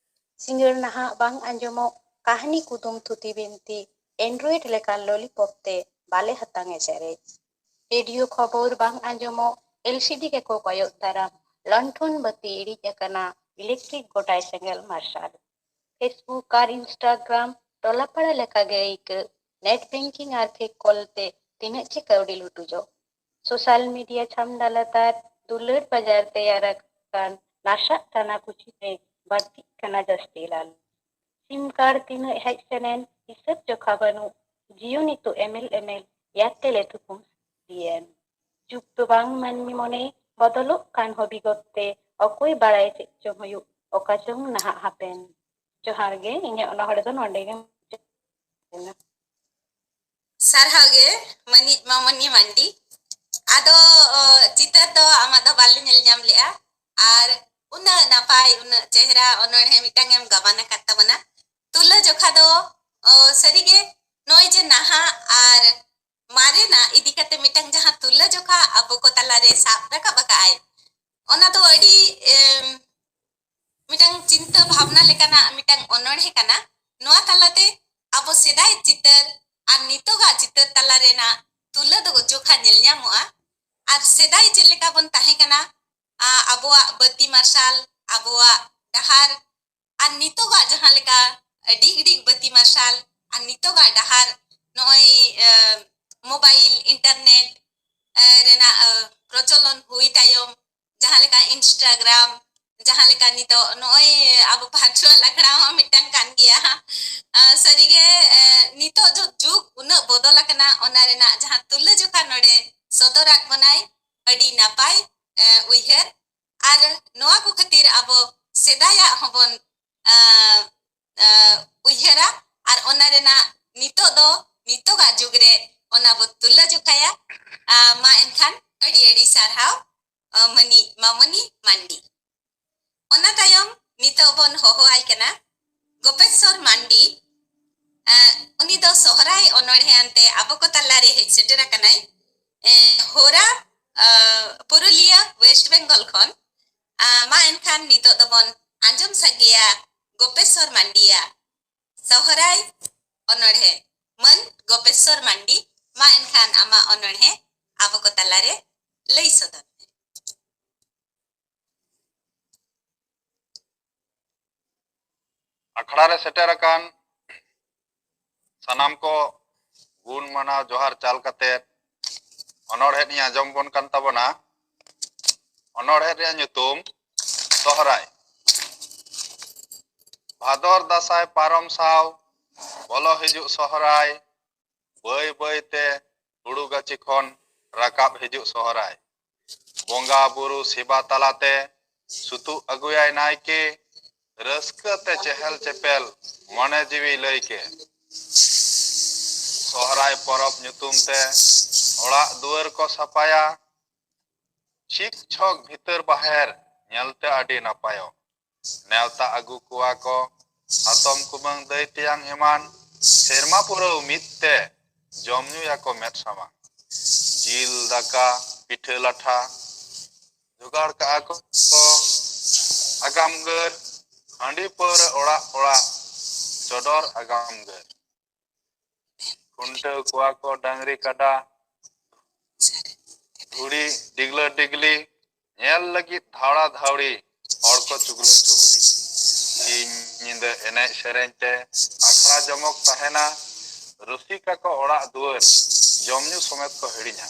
ᱥᱤᱸᱜᱟᱹᱲ ᱱᱟᱦᱟᱜ ᱵᱟᱝ ᱟᱸᱡᱚᱢᱚᱜ ᱠᱟᱹᱦᱱᱤ ᱠᱩᱫᱩᱢ ᱛᱷᱩᱛᱤ ᱵᱤᱱᱛᱤ, Android ᱞᱮᱠᱟᱱ ᱞᱚᱞᱤᱯᱚᱯ ᱛᱮ ᱵᱟᱞᱮ ᱦᱟᱛᱟᱝ ᱮ ᱪᱮᱨᱮᱡ᱾ ᱨᱮᱰᱤᱭᱳ ᱠᱷᱚᱵᱚᱨ ᱵᱟᱝ ᱟᱸᱡᱚᱢᱚᱜ, LCD ᱜᱮᱠᱚ ᱠᱚᱭᱚᱜ ᱫᱟᱨᱟᱢ, ᱞᱚᱱᱴᱷᱚᱱ ᱵᱟᱹᱛᱤ ᱤᱲᱤᱡ ᱟᱠᱟᱱᱟ, electric ᱜᱚᱴᱟᱭ ᱥᱮᱸᱜᱮᱞ ᱢᱟᱨᱥᱟᱞ᱾ Facebook ᱟᱨ Instagram ᱴᱚᱞᱟ ᱯᱟᱲᱟ ᱞᱮᱠᱟᱜᱮ ᱟᱹᱭᱠᱟᱹᱜ, net banking ᱟᱨ fake call ᱛᱮ ᱛᱤᱱᱟᱹᱜ ᱪᱮ ᱠᱟᱹᱣᱰᱤ ᱞᱩᱴᱩᱡᱚᱜ᱾ ᱥᱳᱥᱟᱞ ᱢᱤᱰᱤᱭᱟ ᱪᱷᱟᱢᱰᱟ ᱞᱟᱛᱟᱨ ᱫᱩᱞᱟᱹᱲ ᱵᱟᱡᱟᱨ ᱛᱮᱭᱟᱨ ᱟᱠᱟᱱ ᱱᱟᱥᱟᱜ ᱠᱟᱱᱟ ᱠᱩᱪᱤ ᱨᱮ ᱵᱟᱹᱲᱛᱤᱜ ᱠᱟᱱᱟ ᱡᱟᱹᱥᱛᱤ ᱞᱟᱞ᱾ ᱥᱤᱢ ᱠᱟᱨᱰ ᱛᱤᱱᱟᱹᱜ ᱦᱮᱡ ᱥᱮᱱᱮᱱ ᱦᱤᱥᱟᱹᱵ ᱡᱚᱠᱷᱟ ᱵᱟᱹᱱᱩᱜ᱾ ᱡᱤᱭᱚ ᱱᱤᱛᱚᱜ ᱮᱢᱮᱞ ᱮᱢᱮᱞ ᱮᱭᱟᱨᱴᱮᱞ ᱮ ᱛᱷᱩᱠᱩᱢ ᱤᱫᱤᱭᱮᱱ᱾ ᱡᱩᱜᱽ ᱫᱚ ᱵᱟᱝ ᱢᱟᱹᱱᱢᱤ ᱢᱚᱱᱮ ᱵᱚᱫᱚᱞᱚᱜ ᱠᱟᱱ ᱦᱚᱸ ᱵᱤᱜᱚᱛ ᱛᱮ ᱚᱠᱚᱭ ᱵᱟᱲᱟᱭ ᱪᱮᱫ ᱪᱚᱝ ᱦᱩᱭᱩᱜ ᱚᱠᱟ ᱪᱚᱝ ᱱᱟᱦᱟᱜ ᱦᱟᱯᱮᱱ᱾ ᱡᱚᱦᱟᱨ ᱜᱮ, ᱤᱧᱟᱹᱜ ᱚᱱᱚᱬᱦᱮ ᱫᱚ ᱱᱚᱰᱮ ᱜᱮ ᱢᱩᱪᱟᱹᱫ ᱮᱱᱟ᱾ ᱥᱟᱨᱦᱟᱣ ᱜᱮ ᱢᱟᱹᱱᱤᱡ ᱢᱟᱢᱚᱱᱤ ᱢᱟᱱᱰᱤ᱾ ᱟᱫᱚ, ᱚ, ᱪᱤᱛᱟᱹᱨ ᱫᱚ ᱟᱢᱟᱜ ᱫᱚ ᱵᱟᱞᱮ ᱧᱮᱞ ᱧᱟᱢ ᱞᱮᱜᱼᱟ, ᱟᱨ ᱩᱱᱟᱹᱜ ᱱᱟᱯᱟᱭ, ᱩᱱᱟᱹᱜ ᱪᱮᱦᱨᱟ ᱚᱱᱚᱬᱦᱮ ᱢᱤᱫᱴᱟᱝ ᱮᱢ ᱜᱟᱵᱟᱱ ᱟᱠᱟᱫ ᱛᱟᱵᱚᱱᱟ᱾ ᱛᱩᱞᱟᱹ ᱡᱚᱠᱷᱟ ᱫᱚ, ᱚ, ᱥᱟᱹᱨᱤᱜᱮ ᱱᱚᱜᱼᱚᱭ ᱡᱮ ᱱᱟᱦᱟᱜ ᱟᱨ ᱢᱟᱨᱮᱱᱟᱜ ᱤᱫᱤ ᱠᱟᱛᱮ ᱢᱤᱫᱴᱟᱝ ᱡᱟᱦᱟᱸ ᱛᱩᱞᱟᱹ ᱡᱚᱠᱷᱟ ᱟᱵᱚ ᱠᱚ ᱛᱟᱞᱟᱨᱮ ᱥᱟᱵ ᱨᱟᱠᱟᱵ ᱟᱠᱟᱫ ᱟᱭ, ᱚᱱᱟ ᱫᱚ ᱟᱹᱰᱤ, ᱮᱢ, ᱢᱤᱫᱴᱟᱝ ᱪᱤᱱᱛᱟᱹ ᱵᱷᱟᱵᱽᱱᱟ ᱞᱮᱠᱟᱱᱟᱜ ᱢᱤᱫᱴᱟᱝ ᱚᱱᱚᱬᱦᱮ ᱠᱟᱱᱟ᱾ ᱱᱚᱣᱟ ᱛᱟᱞᱟᱛᱮ ᱟᱵᱚ ᱥᱮᱫᱟᱭ ᱪᱤᱛᱟᱹᱨ ᱟᱨ ᱱᱤᱛᱚᱜᱟᱜ ᱪᱤᱛᱟᱹᱨ ᱛᱟᱞᱟ ᱨᱮᱱᱟᱜ ᱛᱩᱞᱟᱹ ᱫᱚ ᱡᱚᱠᱷᱟ ᱧᱮᱞ ᱧᱟᱢᱚᱜᱼᱟ᱾ ᱟᱨ ᱥᱮᱫᱟᱭ ᱪᱮᱫ ᱞᱮᱠᱟ ᱵᱚᱱ ᱛᱟᱦᱮᱸ ᱠᱟᱱᱟ, ᱟ, ᱟᱵᱚᱣᱟᱜ ᱵᱟᱹᱛᱤ ᱢᱟᱨᱥᱟᱞ, ᱟᱵᱚᱣᱟᱜ ᱰᱟᱦᱟᱨ, ᱟᱨ ᱱᱤᱛᱚᱜᱟᱜ ᱡᱟᱦᱟᱸ ᱞᱮᱠᱟ ᱰᱤᱜᱽ ᱰᱤᱜᱽ ᱵᱟᱹᱛᱤ ᱢᱟᱨᱥᱟᱞ, ᱟᱨ ᱱᱤᱛᱚᱜᱟᱜ ᱰᱟᱦᱟᱨ ᱱᱚᱜᱼᱚᱭ ᱢᱳᱵᱟᱭᱤᱞ ᱤᱱᱴᱟᱨᱱᱮᱴ ᱨᱮᱱᱟᱜ ᱯᱨᱚᱪᱚᱞᱚᱱ ᱦᱩᱭ ᱛᱟᱭᱚᱢ, ᱡᱟᱦᱟᱸ ᱞᱮᱠᱟ ᱤᱱᱥᱴᱟᱜᱨᱟᱢ, ᱡᱟᱦᱟᱸ ᱞᱮᱠᱟ ᱱᱤᱛᱚᱜ ᱱᱚᱜᱼᱚᱭ ᱟᱵᱚ ᱵᱷᱟᱨᱪᱩᱣᱟᱞ ᱟᱠᱷᱲᱟ ᱦᱚᱸ ᱢᱤᱫᱴᱟᱝ ᱠᱟᱱ ᱜᱮᱭᱟ᱾ ᱥᱟᱹᱨᱤᱜᱮ ᱱᱤᱛᱚᱜ ᱡᱩᱜᱽ ᱩᱱᱟᱹᱜ ᱵᱚᱫᱚᱞ ᱟᱠᱟᱱᱟ, ᱚᱱᱟ ᱨᱮᱱᱟᱜ ᱡᱟᱦᱟᱸ ᱛᱩᱞᱟᱹᱡᱚᱠᱷᱟ ᱱᱚᱰᱮ ᱥᱚᱫᱚᱨᱟᱜ ᱵᱚᱱᱟᱭ, ᱟᱹᱰᱤ ᱱᱟᱯᱟᱭ ᱩᱭᱦᱟᱹᱨ᱾ ᱟᱨ ᱱᱚᱣᱟ ᱠᱚ ᱠᱷᱟᱹᱛᱤᱨ ᱟᱵᱚ ᱥᱮᱫᱟᱭᱟᱜ ᱦᱚᱸᱵᱚᱱ ᱩᱭᱦᱟᱹᱨᱟ ᱟᱨ ᱚᱱᱟ ᱨᱮᱱᱟᱜ ᱱᱤᱛᱚᱜ ᱫᱚ, ᱱᱤᱛᱚᱜᱟᱜ ᱡᱩᱜᱽ ᱨᱮ ᱚᱱᱟ ᱵᱚ ᱛᱩᱞᱟᱹ ᱡᱚᱠᱷᱟᱭᱟ᱾ ᱢᱟ ᱮᱱᱠᱷᱟᱱ ᱟᱹᱰᱤ ᱟᱹᱰᱤ ᱥᱟᱨᱦᱟᱣ ᱢᱟᱹᱱᱤ ᱢᱟᱢᱚᱱᱤ ᱢᱟᱱᱰᱤ᱾ ᱚᱱᱟ ᱛᱟᱭᱚᱢ ᱱᱤᱛᱚᱜ ᱵᱚᱱ ᱦᱚᱦᱚᱣᱟᱭ ᱠᱟᱱᱟ ᱜᱳᱯᱮᱥᱥᱚᱨ ᱢᱟᱱᱰᱤ᱾ ᱩᱱᱤ ᱫᱚ ᱥᱚᱦᱨᱟᱭ ᱚᱱᱚᱬᱦᱮ ᱟᱱᱛᱮ ᱟᱵᱚ ᱠᱚ ᱛᱟᱞᱟᱨᱮ ᱦᱮᱡ ᱥᱮᱴᱮᱨ ᱟᱠᱟᱱᱟᱭ᱾ ᱦᱚᱨᱟ ᱯᱩᱨᱩᱞᱤᱭᱟᱹ, ᱳᱭᱮᱥᱴ ᱵᱮᱝᱜᱚᱞ ᱠᱷᱚᱱ᱾ ᱢᱟ ᱮᱱᱠᱷᱟᱱ ᱱᱤᱛᱚᱜ ᱫᱚᱵᱚᱱ ᱟᱸᱡᱚᱢ ᱥᱟᱸᱜᱮᱭᱟ ᱜᱳᱯᱮᱥᱥᱚᱨ ᱢᱟᱱᱰᱤᱭᱟᱜ ᱥᱚᱦᱨᱟᱭ ᱚᱱᱚᱬᱦᱮ᱾ ᱢᱟᱹᱱ ᱜᱳᱯᱮᱥᱥᱚᱨ ᱢᱟᱱᱰᱤ, ᱢᱟ ᱮᱱᱠᱷᱟᱱ ᱟᱢᱟᱜ ᱚᱱᱚᱬᱦᱮ ᱟᱵᱚ ᱠᱚ ᱛᱟᱞᱟᱨᱮ ᱞᱟᱹᱭ ᱥᱚᱫᱚᱨ ᱢᱮ᱾ ᱟᱠᱷᱲᱟ ᱨᱮ ᱥᱮᱴᱮᱨ ᱟᱠᱟᱱ ᱥᱟᱱᱟᱢ ᱠᱚ ᱜᱩᱱ ᱢᱟᱱᱟᱣ ᱡᱚᱦᱟᱨ ᱪᱟᱞ ᱠᱟᱛᱮ ᱚᱱᱚᱬᱦᱮ ᱤᱧ ᱟᱸᱡᱚᱢ ᱵᱚᱱ ᱠᱟᱱ ᱛᱟᱵᱚᱱᱟ᱾ ᱚᱱᱚᱬᱦᱮ ᱨᱮᱭᱟᱜ ᱧᱩᱛᱩᱢ ᱥᱚᱦᱨᱟᱭ᱾ ᱵᱷᱟᱫᱚᱨ ᱫᱟᱸᱥᱟᱭ ᱯᱟᱨᱚᱢ ᱥᱟᱶ ᱵᱚᱞᱚ ᱦᱤᱡᱩᱜ ᱥᱚᱦᱨᱟᱭ, ᱵᱟᱹᱭ ᱵᱟᱹᱭ ᱛᱮ ᱦᱩᱲᱩ ᱜᱟᱹᱪᱷᱤ ᱠᱷᱚᱱ ᱨᱟᱠᱟᱵ ᱦᱤᱡᱩᱜ ᱥᱚᱦᱨᱟᱭ᱾ ᱵᱚᱸᱜᱟ ᱵᱩᱨᱩ ᱥᱮᱵᱟ ᱛᱟᱞᱟᱛᱮ ᱥᱩᱛᱩᱜ ᱟᱹᱜᱩᱭᱟᱭ ᱱᱟᱭᱠᱮ, ᱨᱟᱹᱥᱠᱟᱹ ᱛᱮ ᱪᱮᱦᱮᱞ ᱪᱮᱯᱮᱞ ᱢᱚᱱᱮ ᱡᱤᱣᱤ ᱞᱟᱹᱭ ᱠᱮ᱾ ᱥᱚᱦᱨᱟᱭ ᱯᱚᱨᱚᱵᱽ ᱧᱩᱛᱩᱢ ᱛᱮ ᱚᱲᱟᱜ ᱫᱩᱣᱟᱹᱨ ᱠᱚ ᱥᱟᱯᱷᱟᱭᱟ, ᱪᱷᱤᱠ ᱪᱷᱚᱠ ᱵᱷᱤᱛᱟᱹᱨ ᱵᱟᱦᱮᱨ ᱧᱮᱞᱛᱮ ᱟᱹᱰᱤ ᱱᱟᱯᱟᱭᱚᱜ᱾ ᱱᱮᱣᱛᱟ ᱟᱹᱜᱩ ᱠᱚᱣᱟ ᱠᱚ ᱦᱟᱛᱚᱢ ᱠᱩᱢᱟᱹᱝ ᱫᱟᱹᱭ ᱛᱮᱭᱟᱝ ᱮᱢᱟᱱ, ᱥᱮᱨᱢᱟ ᱯᱩᱨᱟᱹᱣ ᱢᱤᱫ ᱛᱮ ᱡᱚᱢ ᱧᱩᱭᱟᱠᱚ ᱢᱮᱫ ᱥᱟᱢᱟᱝ᱾ ᱡᱤᱞ ᱫᱟᱠᱟ ᱯᱤᱴᱷᱟᱹ ᱞᱟᱴᱷᱟ ᱡᱚᱜᱟᱲ ᱠᱟᱜᱼᱟ ᱠᱚ, ᱟᱜᱟᱢ ᱜᱟᱹᱨ ᱦᱟᱺᱰᱤ ᱯᱟᱹᱣᱨᱟᱹ ᱚᱲᱟᱜ ᱚᱲᱟᱜ ᱪᱚᱰᱚᱨ ᱟᱜᱟᱢ ᱜᱟᱹᱨ᱾ ᱠᱷᱩᱱᱴᱟᱹᱣ ᱠᱚᱣᱟ ᱠᱚ ᱰᱟᱝᱨᱤ ᱠᱟᱰᱟ, ᱫᱷᱩᱲᱤ ᱰᱤᱜᱽᱞᱟᱹ ᱰᱤᱜᱽᱞᱤ ᱧᱮᱞ ᱞᱟᱹᱜᱤᱫ ᱫᱷᱟᱣᱲᱟ ᱫᱷᱟᱣᱲᱤ ᱦᱚᱲ ᱠᱚ ᱪᱩᱜᱽᱞᱟᱹ ᱪᱩᱜᱽᱞᱤ᱾ ᱥᱤᱧ ᱧᱤᱫᱟᱹ ᱮᱱᱮᱡ ᱥᱮᱨᱮᱧ ᱛᱮ ᱟᱠᱷᱲᱟ ᱡᱚᱢᱚᱠ ᱛᱟᱦᱮᱱᱟ᱾ ᱨᱩᱥᱤᱠᱟ ᱠᱚ ᱚᱲᱟᱜ ᱫᱩᱣᱟᱹᱨ ᱡᱚᱢ ᱧᱩ ᱥᱚᱢᱮᱛ ᱠᱚ ᱦᱤᱲᱤᱧᱟ᱾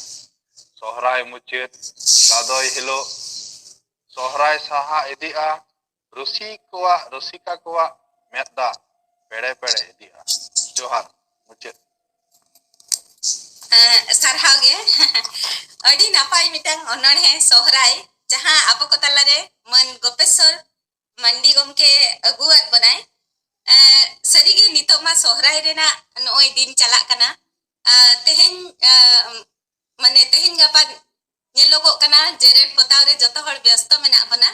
ᱥᱚᱦᱨᱟᱭ ᱢᱩᱪᱟᱹᱫ ᱜᱟᱫᱚᱭ ᱦᱤᱞᱳᱜ ᱥᱚᱦᱨᱟᱭ ᱥᱟᱦᱟ ᱤᱫᱤᱜᱼᱟ᱾ ᱨᱩᱥᱤ ᱠᱚᱣᱟᱜ, ᱨᱩᱥᱤᱠᱟ ᱠᱚᱣᱟᱜ ᱢᱮᱫ ᱫᱟᱜ ᱯᱮᱲᱮ ᱯᱮᱲᱮ ᱤᱫᱤᱜᱼᱟ᱾ ᱡᱚᱦᱟᱨ᱾ ᱢᱩᱪᱟᱹᱫ᱾ ᱮᱸ, ᱥᱟᱨᱦᱟᱣ ᱜᱮ᱾ ᱟᱹᱰᱤ ᱱᱟᱯᱟᱭ ᱢᱤᱫᱴᱟᱝ ᱚᱱᱚᱬᱦᱮ ᱥᱚᱦᱨᱟᱭ, ᱡᱟᱦᱟᱸ ᱟᱵᱚ ᱠᱚ ᱛᱟᱞᱟᱨᱮ ᱢᱟᱹᱱ ᱜᱳᱯᱮᱥᱥᱚᱨ ᱢᱟᱱᱰᱤ ᱜᱚᱢᱠᱮ ᱟᱹᱜᱩᱣᱟᱫ ᱵᱚᱱᱟᱭ᱾ ᱮᱸ, ᱥᱟᱹᱨᱤᱜᱮ ᱱᱤᱛᱚᱜ ᱢᱟ ᱥᱚᱦᱨᱟᱭ ᱨᱮᱱᱟᱜ ᱱᱚᱜᱼᱚᱭ ᱫᱤᱱ ᱪᱟᱞᱟᱜ ᱠᱟᱱᱟ᱾ ᱮᱸ, ᱛᱮᱦᱮᱧ, ᱮᱸ, ᱢᱟᱱᱮ ᱛᱮᱦᱮᱧ ᱜᱟᱯᱟ ᱧᱮᱞᱚᱜᱚᱜ ᱠᱟᱱᱟ ᱡᱮᱨᱮᱲ ᱯᱚᱛᱟᱣ ᱨᱮ ᱡᱚᱛᱚ ᱦᱚᱲ ᱵᱮᱥᱛᱚ ᱢᱮᱱᱟᱜ ᱵᱚᱱᱟ᱾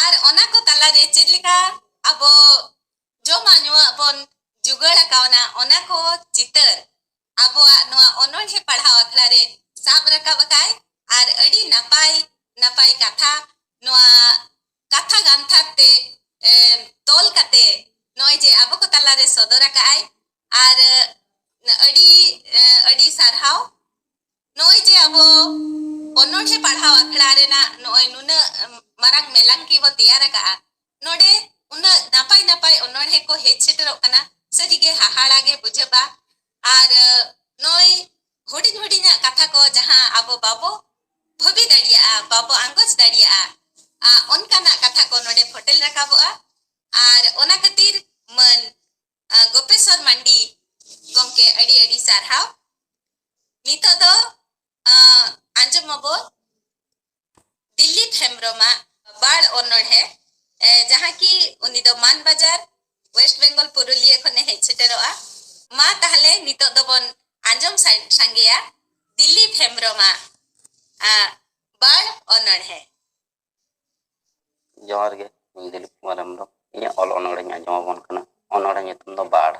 ᱟᱨ ᱚᱱᱟ ᱠᱚ ᱛᱟᱞᱟᱨᱮ ᱪᱮᱫ ᱞᱮᱠᱟ ᱟᱵᱚ ᱡᱚᱢᱟᱜ ᱧᱩᱣᱟᱜ ᱵᱚᱱ ᱡᱩᱜᱟᱹᱲ ᱟᱠᱟᱣᱱᱟ, ᱚᱱᱟ ᱠᱚ ᱪᱤᱛᱟᱹᱨ ᱟᱵᱚᱣᱟᱜ ᱱᱚᱣᱟ ᱚᱱᱚᱬᱦᱮ ᱯᱟᱲᱦᱟᱣ ᱟᱠᱷᱲᱟ ᱨᱮ ᱥᱟᱵ ᱨᱟᱠᱟᱵ ᱟᱠᱟᱫ ᱟᱨ ᱟᱹᱰᱤ ᱱᱟᱯᱟᱭ ᱱᱟᱯᱟᱭ ᱠᱟᱛᱷᱟ ᱱᱚᱣᱟ ᱠᱟᱛᱷᱟ ᱜᱟᱱᱛᱷᱟᱨ ᱛᱮ, ᱮ, ᱛᱚᱞ ᱠᱟᱛᱮ ᱱᱚᱜᱼᱚᱭ ᱡᱮ ᱟᱵᱚ ᱠᱚ ᱛᱟᱞᱟᱨᱮ ᱥᱚᱫᱚᱨ ᱟᱠᱟᱫ ᱟᱭ᱾ ᱟᱨ, ᱮ, ᱟᱹᱰᱤ, ᱮ, ᱟᱹᱰᱤ ᱥᱟᱨᱦᱟᱣ᱾ ᱱᱚᱜᱼᱚᱭ ᱡᱮ ᱟᱵᱚ ᱚᱱᱚᱬᱦᱮ ᱯᱟᱲᱦᱟᱣ ᱟᱠᱷᱲᱟ ᱨᱮᱱᱟᱜ ᱱᱚᱜᱼᱚᱭ ᱱᱩᱱᱟᱹᱜ, ᱮ, ᱢᱟᱨᱟᱝ ᱢᱮᱞᱟᱝ ᱠᱤ ᱵᱚ ᱛᱮᱭᱟᱨ ᱟᱠᱟᱫᱼᱟ, ᱱᱚᱰᱮ ᱩᱱᱟᱹᱜ ᱱᱟᱯᱟᱭ ᱱᱟᱯᱟᱭ ᱚᱱᱚᱬᱦᱮ ᱠᱚ ᱦᱮᱡ ᱥᱮᱴᱮᱨᱚᱜ ᱠᱟᱱᱟ, ᱥᱟᱹᱨᱤᱜᱮ ᱦᱟᱦᱟᱲᱟ ᱜᱮ ᱵᱩᱡᱷᱟᱹᱜᱼᱟ᱾ ᱟᱨ, ᱮ, ᱱᱚᱜᱼᱚᱭ ᱦᱩᱰᱤᱧ ᱦᱩᱰᱤᱧᱟᱜ ᱠᱟᱛᱷᱟ ᱠᱚ ᱡᱟᱦᱟᱸ ᱟᱵᱚ ᱵᱟᱵᱚ ᱵᱷᱟᱹᱵᱤ ᱫᱟᱲᱮᱭᱟᱜᱼᱟ, ᱵᱟᱵᱚ ᱟᱸᱜᱚᱪ ᱫᱟᱲᱮᱭᱟᱜᱼᱟ, ᱟ, ᱚᱱᱠᱟᱱᱟᱜ ᱠᱟᱛᱷᱟ ᱠᱚ ᱱᱚᱰᱮ ᱯᱷᱚᱴᱮᱞ ᱨᱟᱠᱟᱵᱚᱜᱼᱟ᱾ ᱟᱨ ᱚᱱᱟ ᱠᱷᱟᱹᱛᱤᱨ ᱢᱟᱹᱱ, ᱟ, ᱜᱳᱯᱮᱥᱚᱨ ᱢᱟᱱᱰᱤ ᱜᱚᱢᱠᱮ ᱟᱹᱰᱤ ᱟᱹᱰᱤ ᱥᱟᱨᱦᱟᱣ᱾ ᱱᱤᱛᱚᱜ ᱫᱚ, ᱟ, ᱟᱸᱡᱚᱢ ᱟᱵᱚ ᱫᱤᱞᱤᱯ ᱦᱮᱢᱵᱨᱚᱢᱟᱜ ᱵᱟᱲ ᱚᱱᱚᱬᱦᱮ, ᱮ, ᱡᱟᱦᱟᱸ ᱠᱤ ᱩᱱᱤ ᱫᱚ ᱢᱟᱱᱵᱟᱡᱟᱨ, ᱳᱭᱮᱥᱴ ᱵᱮᱝᱜᱚᱞ ᱯᱩᱨᱩᱞᱤᱭᱟᱹ ᱠᱷᱚᱱᱮ ᱦᱮᱡ ᱥᱮᱴᱮᱨᱚᱜᱼᱟ᱾ ᱢᱟ ᱛᱟᱦᱞᱮ ᱱᱤᱛᱚᱜ ᱫᱚᱵᱚᱱ ᱟᱸᱡᱚᱢ ᱥᱟ-, ᱥᱟᱸᱜᱮᱭᱟ ᱫᱤᱞᱤᱯ ᱦᱮᱢᱵᱨᱚᱢᱟᱜ, ᱟ, ᱵᱟᱲ ᱚᱱᱚᱬᱦᱮ᱾ ᱡᱚᱦᱟᱨ ᱜᱮ, ᱤᱧ ᱫᱤᱞᱤᱯ ᱠᱩᱢᱟᱨ ᱦᱮᱢᱵᱨᱚᱢ᱾ ᱤᱧᱟᱹᱜ ᱚᱞ ᱚᱱᱚᱬᱦᱮᱧ ᱟᱸᱡᱚᱢ ᱟᱵᱚᱱ ᱠᱟᱱᱟ᱾ ᱚᱱᱚᱬᱦᱮ ᱧᱩᱛᱩᱢ ᱫᱚ ᱵᱟᱲ᱾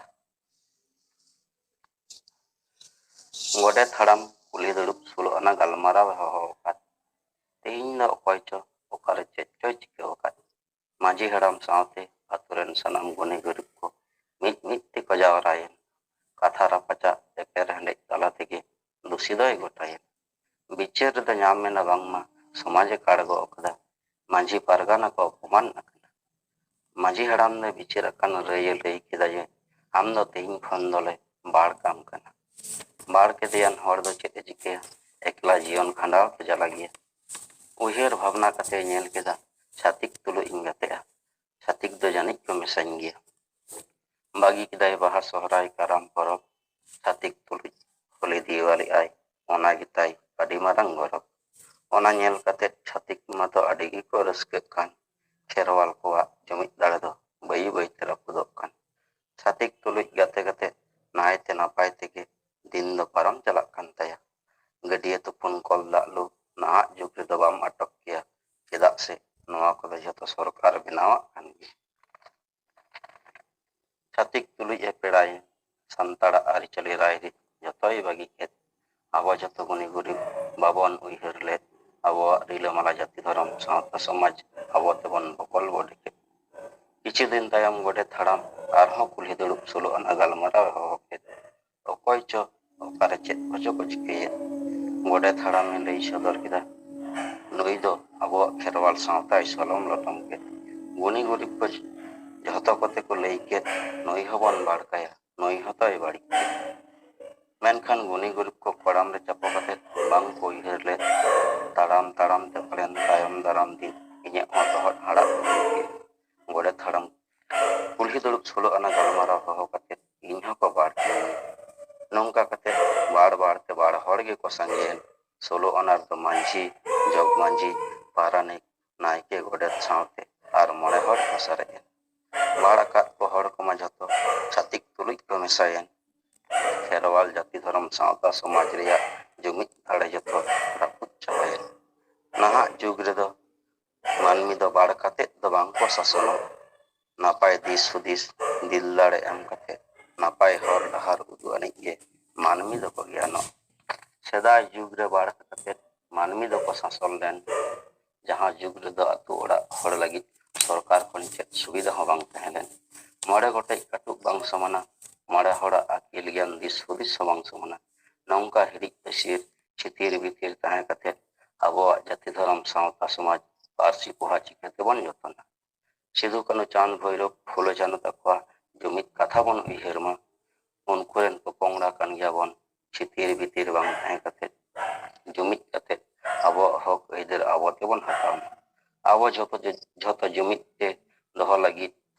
ᱜᱚᱰᱮᱛ ᱦᱟᱲᱟᱢ ᱠᱩᱞᱦᱤ ᱫᱩᱲᱩᱵ ᱥᱳᱞᱳ ᱟᱱᱟ ᱜᱟᱞᱢᱟᱨᱟᱣ ᱮ ᱦᱚᱦᱚ ᱟᱠᱟᱫ᱾ ᱛᱮᱦᱮᱧ ᱫᱚ ᱚᱠᱚᱭ ᱪᱚ ᱚᱠᱟᱨᱮ ᱪᱮᱫ ᱪᱚᱭ ᱪᱤᱠᱟᱹ ᱟᱠᱟᱫ᱾ ᱢᱟᱹᱡᱷᱤ ᱦᱟᱲᱟᱢ ᱥᱟᱶᱛᱮ ᱟᱛᱳ ᱨᱮᱱ ᱥᱟᱱᱟᱢ ᱜᱩᱱᱤ ᱜᱩᱨᱤᱵ ᱠᱚ ᱢᱤᱫ ᱢᱤᱫ ᱛᱮᱠᱚ ᱡᱟᱣᱨᱟᱭᱮᱱ᱾ ᱠᱟᱛᱷᱟ ᱨᱟᱯᱟᱪᱟᱜ ᱮᱯᱮᱨ ᱦᱮᱸᱰᱮᱡ ᱛᱟᱞᱟ ᱛᱮᱜᱮ ᱫᱩᱥᱤ ᱫᱚᱭ ᱜᱚᱴᱟᱭᱮᱱ᱾ ᱵᱤᱪᱟᱹᱨ ᱨᱮᱫᱚ ᱧᱟᱢ ᱮᱱᱟ ᱵᱟᱝᱢᱟ ᱥᱚᱢᱟᱡᱽ ᱮ ᱠᱟᱲ ᱜᱚᱜ ᱟᱠᱟᱫᱟ, ᱢᱟᱹᱡᱷᱤ ᱯᱟᱨᱜᱟᱱᱟ ᱠᱚ ᱚᱯᱚᱢᱟᱱ ᱟᱠᱟᱱᱟ᱾ ᱢᱟᱹᱡᱷᱤ ᱦᱟᱲᱟᱢ ᱫᱚᱭ ᱵᱤᱪᱟᱹᱨ ᱟᱠᱟᱱ ᱨᱟᱹᱭᱮ ᱞᱟᱹᱭ ᱠᱮᱫᱟ ᱡᱮ, ᱟᱢ ᱫᱚ ᱛᱮᱦᱮᱧ ᱠᱷᱚᱱ ᱫᱚᱞᱮ ᱵᱟᱲ ᱠᱟᱢ ᱠᱟᱱᱟ᱾ ᱵᱟᱲ ᱠᱮᱫᱮᱭᱟᱱ ᱦᱚᱲ ᱫᱚ ᱪᱮᱫ ᱮ ᱪᱤᱠᱟᱹᱭᱟ? ᱮᱠᱞᱟ ᱡᱤᱭᱚᱱ ᱠᱷᱟᱸᱰᱟᱣ ᱛᱚ ᱡᱟᱞᱟ ᱜᱮᱭᱟ᱾ ᱩᱭᱦᱟᱹᱨ ᱵᱷᱟᱵᱽᱱᱟ ᱠᱟᱛᱮᱭ ᱧᱮᱞ ᱠᱮᱫᱟ, ᱪᱷᱟᱹᱛᱤᱠ ᱛᱩᱞᱩᱡ ᱤᱧ ᱜᱟᱛᱮᱜᱼᱟ᱾ ᱪᱷᱟᱹᱛᱤᱠ ᱫᱚ ᱡᱟᱹᱱᱤᱡ ᱠᱚ ᱢᱮᱥᱟᱧ ᱜᱮᱭᱟ᱾ ᱵᱟᱹᱜᱤ ᱠᱮᱫᱟᱭ ᱵᱟᱦᱟ, ᱥᱚᱦᱨᱟᱭ, ᱠᱟᱨᱟᱢ ᱯᱚᱨᱚᱵᱽ᱾ ᱪᱷᱟᱹᱛᱤᱠ ᱛᱩᱞᱩᱡ ᱦᱳᱞᱤ ᱫᱤᱣᱟᱞᱤ ᱟᱭ, ᱚᱱᱟ ᱜᱮᱛᱟᱭ ᱟᱹᱰᱤ ᱢᱟᱨᱟᱝ ᱜᱚᱨᱚᱵᱽ᱾ ᱚᱱᱟ ᱧᱮᱞ ᱠᱟᱛᱮ ᱪᱷᱟᱹᱛᱤᱠ ᱢᱟᱛᱚ ᱟᱹᱰᱤ ᱜᱮᱠᱚ ᱨᱟᱹᱥᱠᱟᱹᱜ ᱠᱟᱱ᱾ ᱠᱷᱮᱨᱣᱟᱞ ᱠᱚᱣᱟᱜ ᱡᱩᱢᱤᱫ ᱫᱟᱲᱮ ᱫᱚ ᱵᱟᱹᱭ ᱵᱟᱹᱭ ᱛᱮ ᱨᱟᱹᱯᱩᱫᱚᱜ ᱠᱟᱱ᱾ ᱪᱷᱟᱹᱛᱤᱠ ᱛᱩᱞᱩᱡ ᱜᱟᱛᱮ ᱠᱟᱛᱮ ᱱᱟᱭᱛᱮ ᱱᱟᱯᱟᱭ ᱛᱮᱜᱮ ᱫᱤᱱ ᱫᱚ ᱯᱟᱨᱚᱢ ᱪᱟᱞᱟᱜ ᱠᱟᱱ ᱛᱟᱭᱟ᱾ ᱜᱟᱹᱰᱭᱟᱹ ᱛᱩᱯᱩᱱ, ᱠᱚᱞ ᱫᱟᱜ ᱞᱩ ᱱᱟᱦᱟᱜ ᱡᱩᱜᱽ ᱨᱮᱫᱚ ᱵᱟᱢ ᱟᱴᱚᱠ ᱠᱮᱭᱟ, ᱪᱮᱫᱟᱜ ᱥᱮ ᱱᱚᱣᱟ ᱠᱚᱫᱚ ᱡᱷᱚᱛᱚ ᱥᱚᱨᱠᱟᱨ ᱵᱮᱱᱟᱣᱟᱜ ᱠᱟᱱ ᱜᱮᱭᱟ᱾ ᱪᱷᱟᱹᱛᱤᱠ ᱛᱩᱞᱩᱡ ᱮ ᱯᱮᱲᱟᱭᱮᱱ, ᱥᱟᱱᱛᱟᱲᱟᱜ ᱟᱹᱨᱤᱪᱟᱹᱞᱤ ᱨᱟᱭᱨᱤᱛ ᱡᱷᱚᱛᱚᱭ ᱵᱟᱹᱜᱤ ᱠᱮᱫ᱾ ᱟᱵᱚ ᱡᱷᱚᱛᱚ ᱜᱩᱱᱤ ᱜᱩᱨᱤᱵ ᱵᱟᱵᱚᱱ ᱩᱭᱦᱟᱹᱨ ᱞᱮᱫ, ᱟᱵᱚᱣᱟᱜ ᱨᱤᱞᱟᱹᱢᱟᱞᱟ ᱡᱟᱹᱛᱤ ᱫᱷᱚᱨᱚᱢ ᱥᱟᱶᱛᱟ ᱥᱚᱢᱟᱡᱽ ᱟᱵᱚ ᱛᱮᱵᱚᱱ ᱵᱚᱠᱚᱞ ᱵᱚᱰᱮ ᱠᱮᱫ᱾ ᱠᱤᱪᱷᱩ ᱫᱤᱱ ᱛᱟᱭᱚᱢ ᱜᱚᱰᱮᱛ ᱦᱟᱲᱟᱢ ᱟᱨᱦᱚᱸ ᱠᱩᱞᱦᱤ ᱫᱩᱲᱩᱵ ᱥᱳᱞᱳ ᱟᱱᱟ ᱜᱟᱞᱢᱟᱨᱟᱣ ᱮ ᱦᱚᱦᱚ ᱠᱮᱫ᱾ ᱚᱠᱚᱭ ᱪᱚ ᱚᱠᱟᱨᱮ ᱪᱮᱫ ᱠᱚᱪᱚ ᱠᱚ ᱪᱤᱠᱟᱹᱭᱮᱫ᱾ ᱜᱚᱰᱮᱛ ᱦᱟᱲᱟᱢᱮ ᱞᱟᱹᱭ ᱥᱚᱫᱚᱨ ᱠᱮᱫᱟ, ᱱᱩᱭ ᱫᱚ ᱟᱵᱚᱣᱟᱜ ᱠᱷᱮᱨᱣᱟᱞ ᱥᱟᱶᱛᱟᱭ ᱥᱚᱞᱚᱢ ᱞᱚᱴᱚᱢ ᱠᱮᱫ᱾ ᱜᱩᱱᱤ ᱜᱩᱨᱤᱵ ᱠᱚ ᱡᱷᱚᱛᱚ ᱠᱚᱛᱮ ᱠᱚ ᱞᱟᱹᱭ ᱠᱮᱫ, ᱱᱩᱭ ᱦᱚᱸᱵᱚᱱ ᱵᱟᱲ ᱠᱟᱭᱟ, ᱱᱩᱭ ᱦᱚᱸᱛᱚᱭ ᱵᱟᱹᱲᱤᱡ ᱠᱮᱫ᱾ ᱢᱮᱱᱠᱷᱟᱱ ᱜᱩᱱᱤ ᱜᱩᱨᱤᱵ ᱠᱚ ᱠᱚᱲᱟᱢ ᱨᱮ ᱪᱟᱯᱚ ᱠᱟᱛᱮ ᱵᱟᱝ ᱠᱚ ᱩᱭᱦᱟᱹᱨ ᱞᱮᱫ, ᱛᱟᱲᱟᱢ ᱛᱟᱲᱟᱢ ᱛᱮ ᱯᱟᱞᱮᱱ ᱛᱟᱭᱚᱢ ᱫᱟᱨᱟᱢ ᱫᱤᱱ ᱤᱧᱟᱹᱜ ᱦᱚᱸ ᱛᱚᱦᱚᱫ ᱦᱟᱲᱟᱜ ᱜᱚᱫ ᱠᱮᱫ᱾ ᱜᱚᱰᱮᱛ ᱦᱟᱲᱟᱢ ᱠᱩᱞᱦᱤ ᱫᱩᱲᱩᱵ ᱥᱳᱞᱳ ᱟᱱᱟ ᱜᱟᱞᱢᱟᱨᱟᱣ ᱦᱚᱦᱚ ᱠᱟᱛᱮ ᱤᱧ ᱦᱚᱸᱠᱚ ᱵᱟᱲ ᱠᱤᱫᱤᱧᱟ᱾ ᱱᱚᱝᱠᱟ ᱠᱟᱛᱮ ᱵᱟᱲ ᱵᱟᱲ ᱛᱮ ᱵᱟᱲ ᱦᱚᱲ ᱜᱮᱠᱚ ᱥᱟᱸᱜᱮᱭᱮᱱ᱾ ᱥᱳᱞᱳ ᱟᱱᱟ ᱨᱮᱫᱚ ᱢᱟᱹᱡᱷᱤ, ᱡᱚᱜᱽ ᱢᱟᱹᱡᱷᱤ, ᱯᱟᱨᱟᱱᱤᱠ, ᱱᱟᱭᱠᱮ, ᱜᱚᱰᱮᱛ ᱥᱟᱶᱛᱮ ᱟᱨ ᱢᱚᱬᱮ ᱦᱚᱲ ᱠᱚ ᱥᱟᱨᱮᱡ ᱮᱱ᱾ ᱵᱟᱲ ᱟᱠᱟᱫ ᱠᱚ ᱦᱚᱲ ᱠᱚᱢᱟ ᱡᱷᱚᱛᱚ ᱪᱷᱟᱹᱛᱤᱠ ᱛᱩᱞᱩᱡ ᱠᱚ ᱢᱮᱥᱟᱭᱮᱱ᱾ ᱠᱷᱮᱨᱣᱟᱞ ᱡᱟᱹᱛᱤ ᱫᱷᱚᱨᱚᱢ ᱥᱟᱶᱛᱟ ᱥᱚᱢᱟᱡᱽ ᱨᱮᱭᱟᱜ ᱡᱩᱢᱤᱫ ᱫᱟᱲᱮ ᱡᱷᱚᱛᱚ ᱨᱟᱹᱯᱩᱫ ᱪᱟᱵᱟᱭᱮᱱ᱾ ᱱᱟᱦᱟᱜ ᱡᱩᱜᱽ ᱨᱮᱫᱚ ᱢᱟᱹᱱᱢᱤ ᱫᱚ ᱵᱟᱲ ᱠᱟᱛᱮ ᱫᱚ ᱵᱟᱝ ᱠᱚ ᱥᱟᱥᱚᱱᱚᱜ᱾ ᱱᱟᱯᱟᱭ ᱫᱤᱥ ᱦᱩᱫᱤᱥ, ᱫᱤᱞ ᱫᱟᱲᱮ ᱮᱢ ᱠᱟᱛᱮ ᱱᱟᱯᱟᱭ ᱦᱚᱨ ᱰᱟᱦᱟᱨ ᱩᱫᱩᱜ ᱟᱹᱱᱤᱡ ᱜᱮ ᱢᱟᱹᱱᱢᱤ ᱫᱚᱠᱚ ᱜᱮᱭᱟᱱᱚᱜ᱾ ᱥᱮᱫᱟᱭ ᱡᱩᱜᱽ ᱨᱮ ᱵᱟᱲ ᱠᱟᱛᱮ ᱢᱟᱹᱱᱢᱤ ᱫᱚᱠᱚ ᱥᱟᱥᱚᱱ ᱞᱮᱱ, ᱡᱟᱦᱟᱸ ᱡᱩᱜᱽ ᱨᱮᱫᱚ ᱟᱹᱛᱩ ᱚᱲᱟᱜ ᱦᱚᱲ ᱞᱟᱹᱜᱤᱫ ᱥᱚᱨᱠᱟᱨ ᱠᱷᱚᱱ ᱪᱮᱫ ᱥᱩᱵᱤᱫᱷᱟ ᱦᱚᱸ ᱵᱟᱝ ᱛᱟᱦᱮᱸ ᱞᱮᱱ᱾ ᱢᱚᱬᱮ ᱜᱚᱴᱮᱡ ᱠᱟᱹᱴᱩᱵ ᱵᱟᱝ ᱥᱚᱢᱟᱱᱟ, ᱢᱚᱬᱮ ᱦᱚᱲᱟᱜ ᱟᱹᱠᱤᱞ ᱜᱮᱭᱟᱱ ᱫᱤᱥ ᱦᱩᱫᱤᱥ ᱦᱚᱸ ᱵᱟᱝ ᱥᱚᱢᱟᱱᱟ᱾ ᱱᱚᱝᱠᱟ ᱦᱤᱨᱤᱡ ᱯᱟᱹᱥᱤᱨ, ᱪᱷᱤᱛᱤᱨ ᱵᱤᱛᱤᱨ ᱛᱟᱦᱮᱸ ᱠᱟᱛᱮ ᱟᱵᱚᱣᱟᱜ ᱡᱟᱹᱛᱤ ᱫᱷᱚᱨᱚᱢ ᱥᱟᱶᱛᱟ ᱥᱚᱢᱟᱡᱽ ᱯᱟᱹᱨᱥᱤ ᱯᱚᱦᱟ ᱪᱤᱠᱟᱹ ᱛᱮᱵᱚᱱ ᱡᱚᱛᱚᱱᱟ? ᱥᱤᱫᱩ ᱠᱟᱹᱱᱩ ᱪᱟᱸᱫᱽ ᱵᱷᱳᱭᱨᱳᱵ ᱯᱷᱩᱞᱳ ᱡᱷᱟᱱᱳ ᱛᱟᱠᱚᱣᱟᱜ ᱡᱩᱢᱤᱫ ᱠᱟᱛᱷᱟ ᱵᱚᱱ ᱩᱭᱦᱟᱹᱨ ᱢᱟ᱾ ᱩᱱᱠᱩ ᱨᱮᱱ ᱯᱚᱯᱚᱝᱲᱟ ᱠᱟᱱ ᱜᱮᱭᱟᱵᱚᱱ᱾ ᱪᱷᱤᱛᱤᱨ ᱵᱤᱛᱤᱨ ᱵᱟᱝ ᱛᱟᱦᱮᱸ ᱠᱟᱛᱮ ᱡᱩᱢᱤᱫ ᱠᱟᱛᱮ ᱟᱵᱚᱣᱟᱜ ᱦᱚᱠ ᱟᱹᱭᱫᱟᱹᱨ ᱟᱵᱚ ᱛᱮᱵᱚᱱ ᱦᱟᱛᱟᱣ ᱢᱟ᱾ ᱟᱵᱚ ᱡᱷᱚᱛᱚ ᱡᱷᱚᱛᱚ ᱡᱩᱢᱤᱫ ᱛᱮ ᱫᱚᱦᱚ ᱞᱟᱹᱜᱤᱫ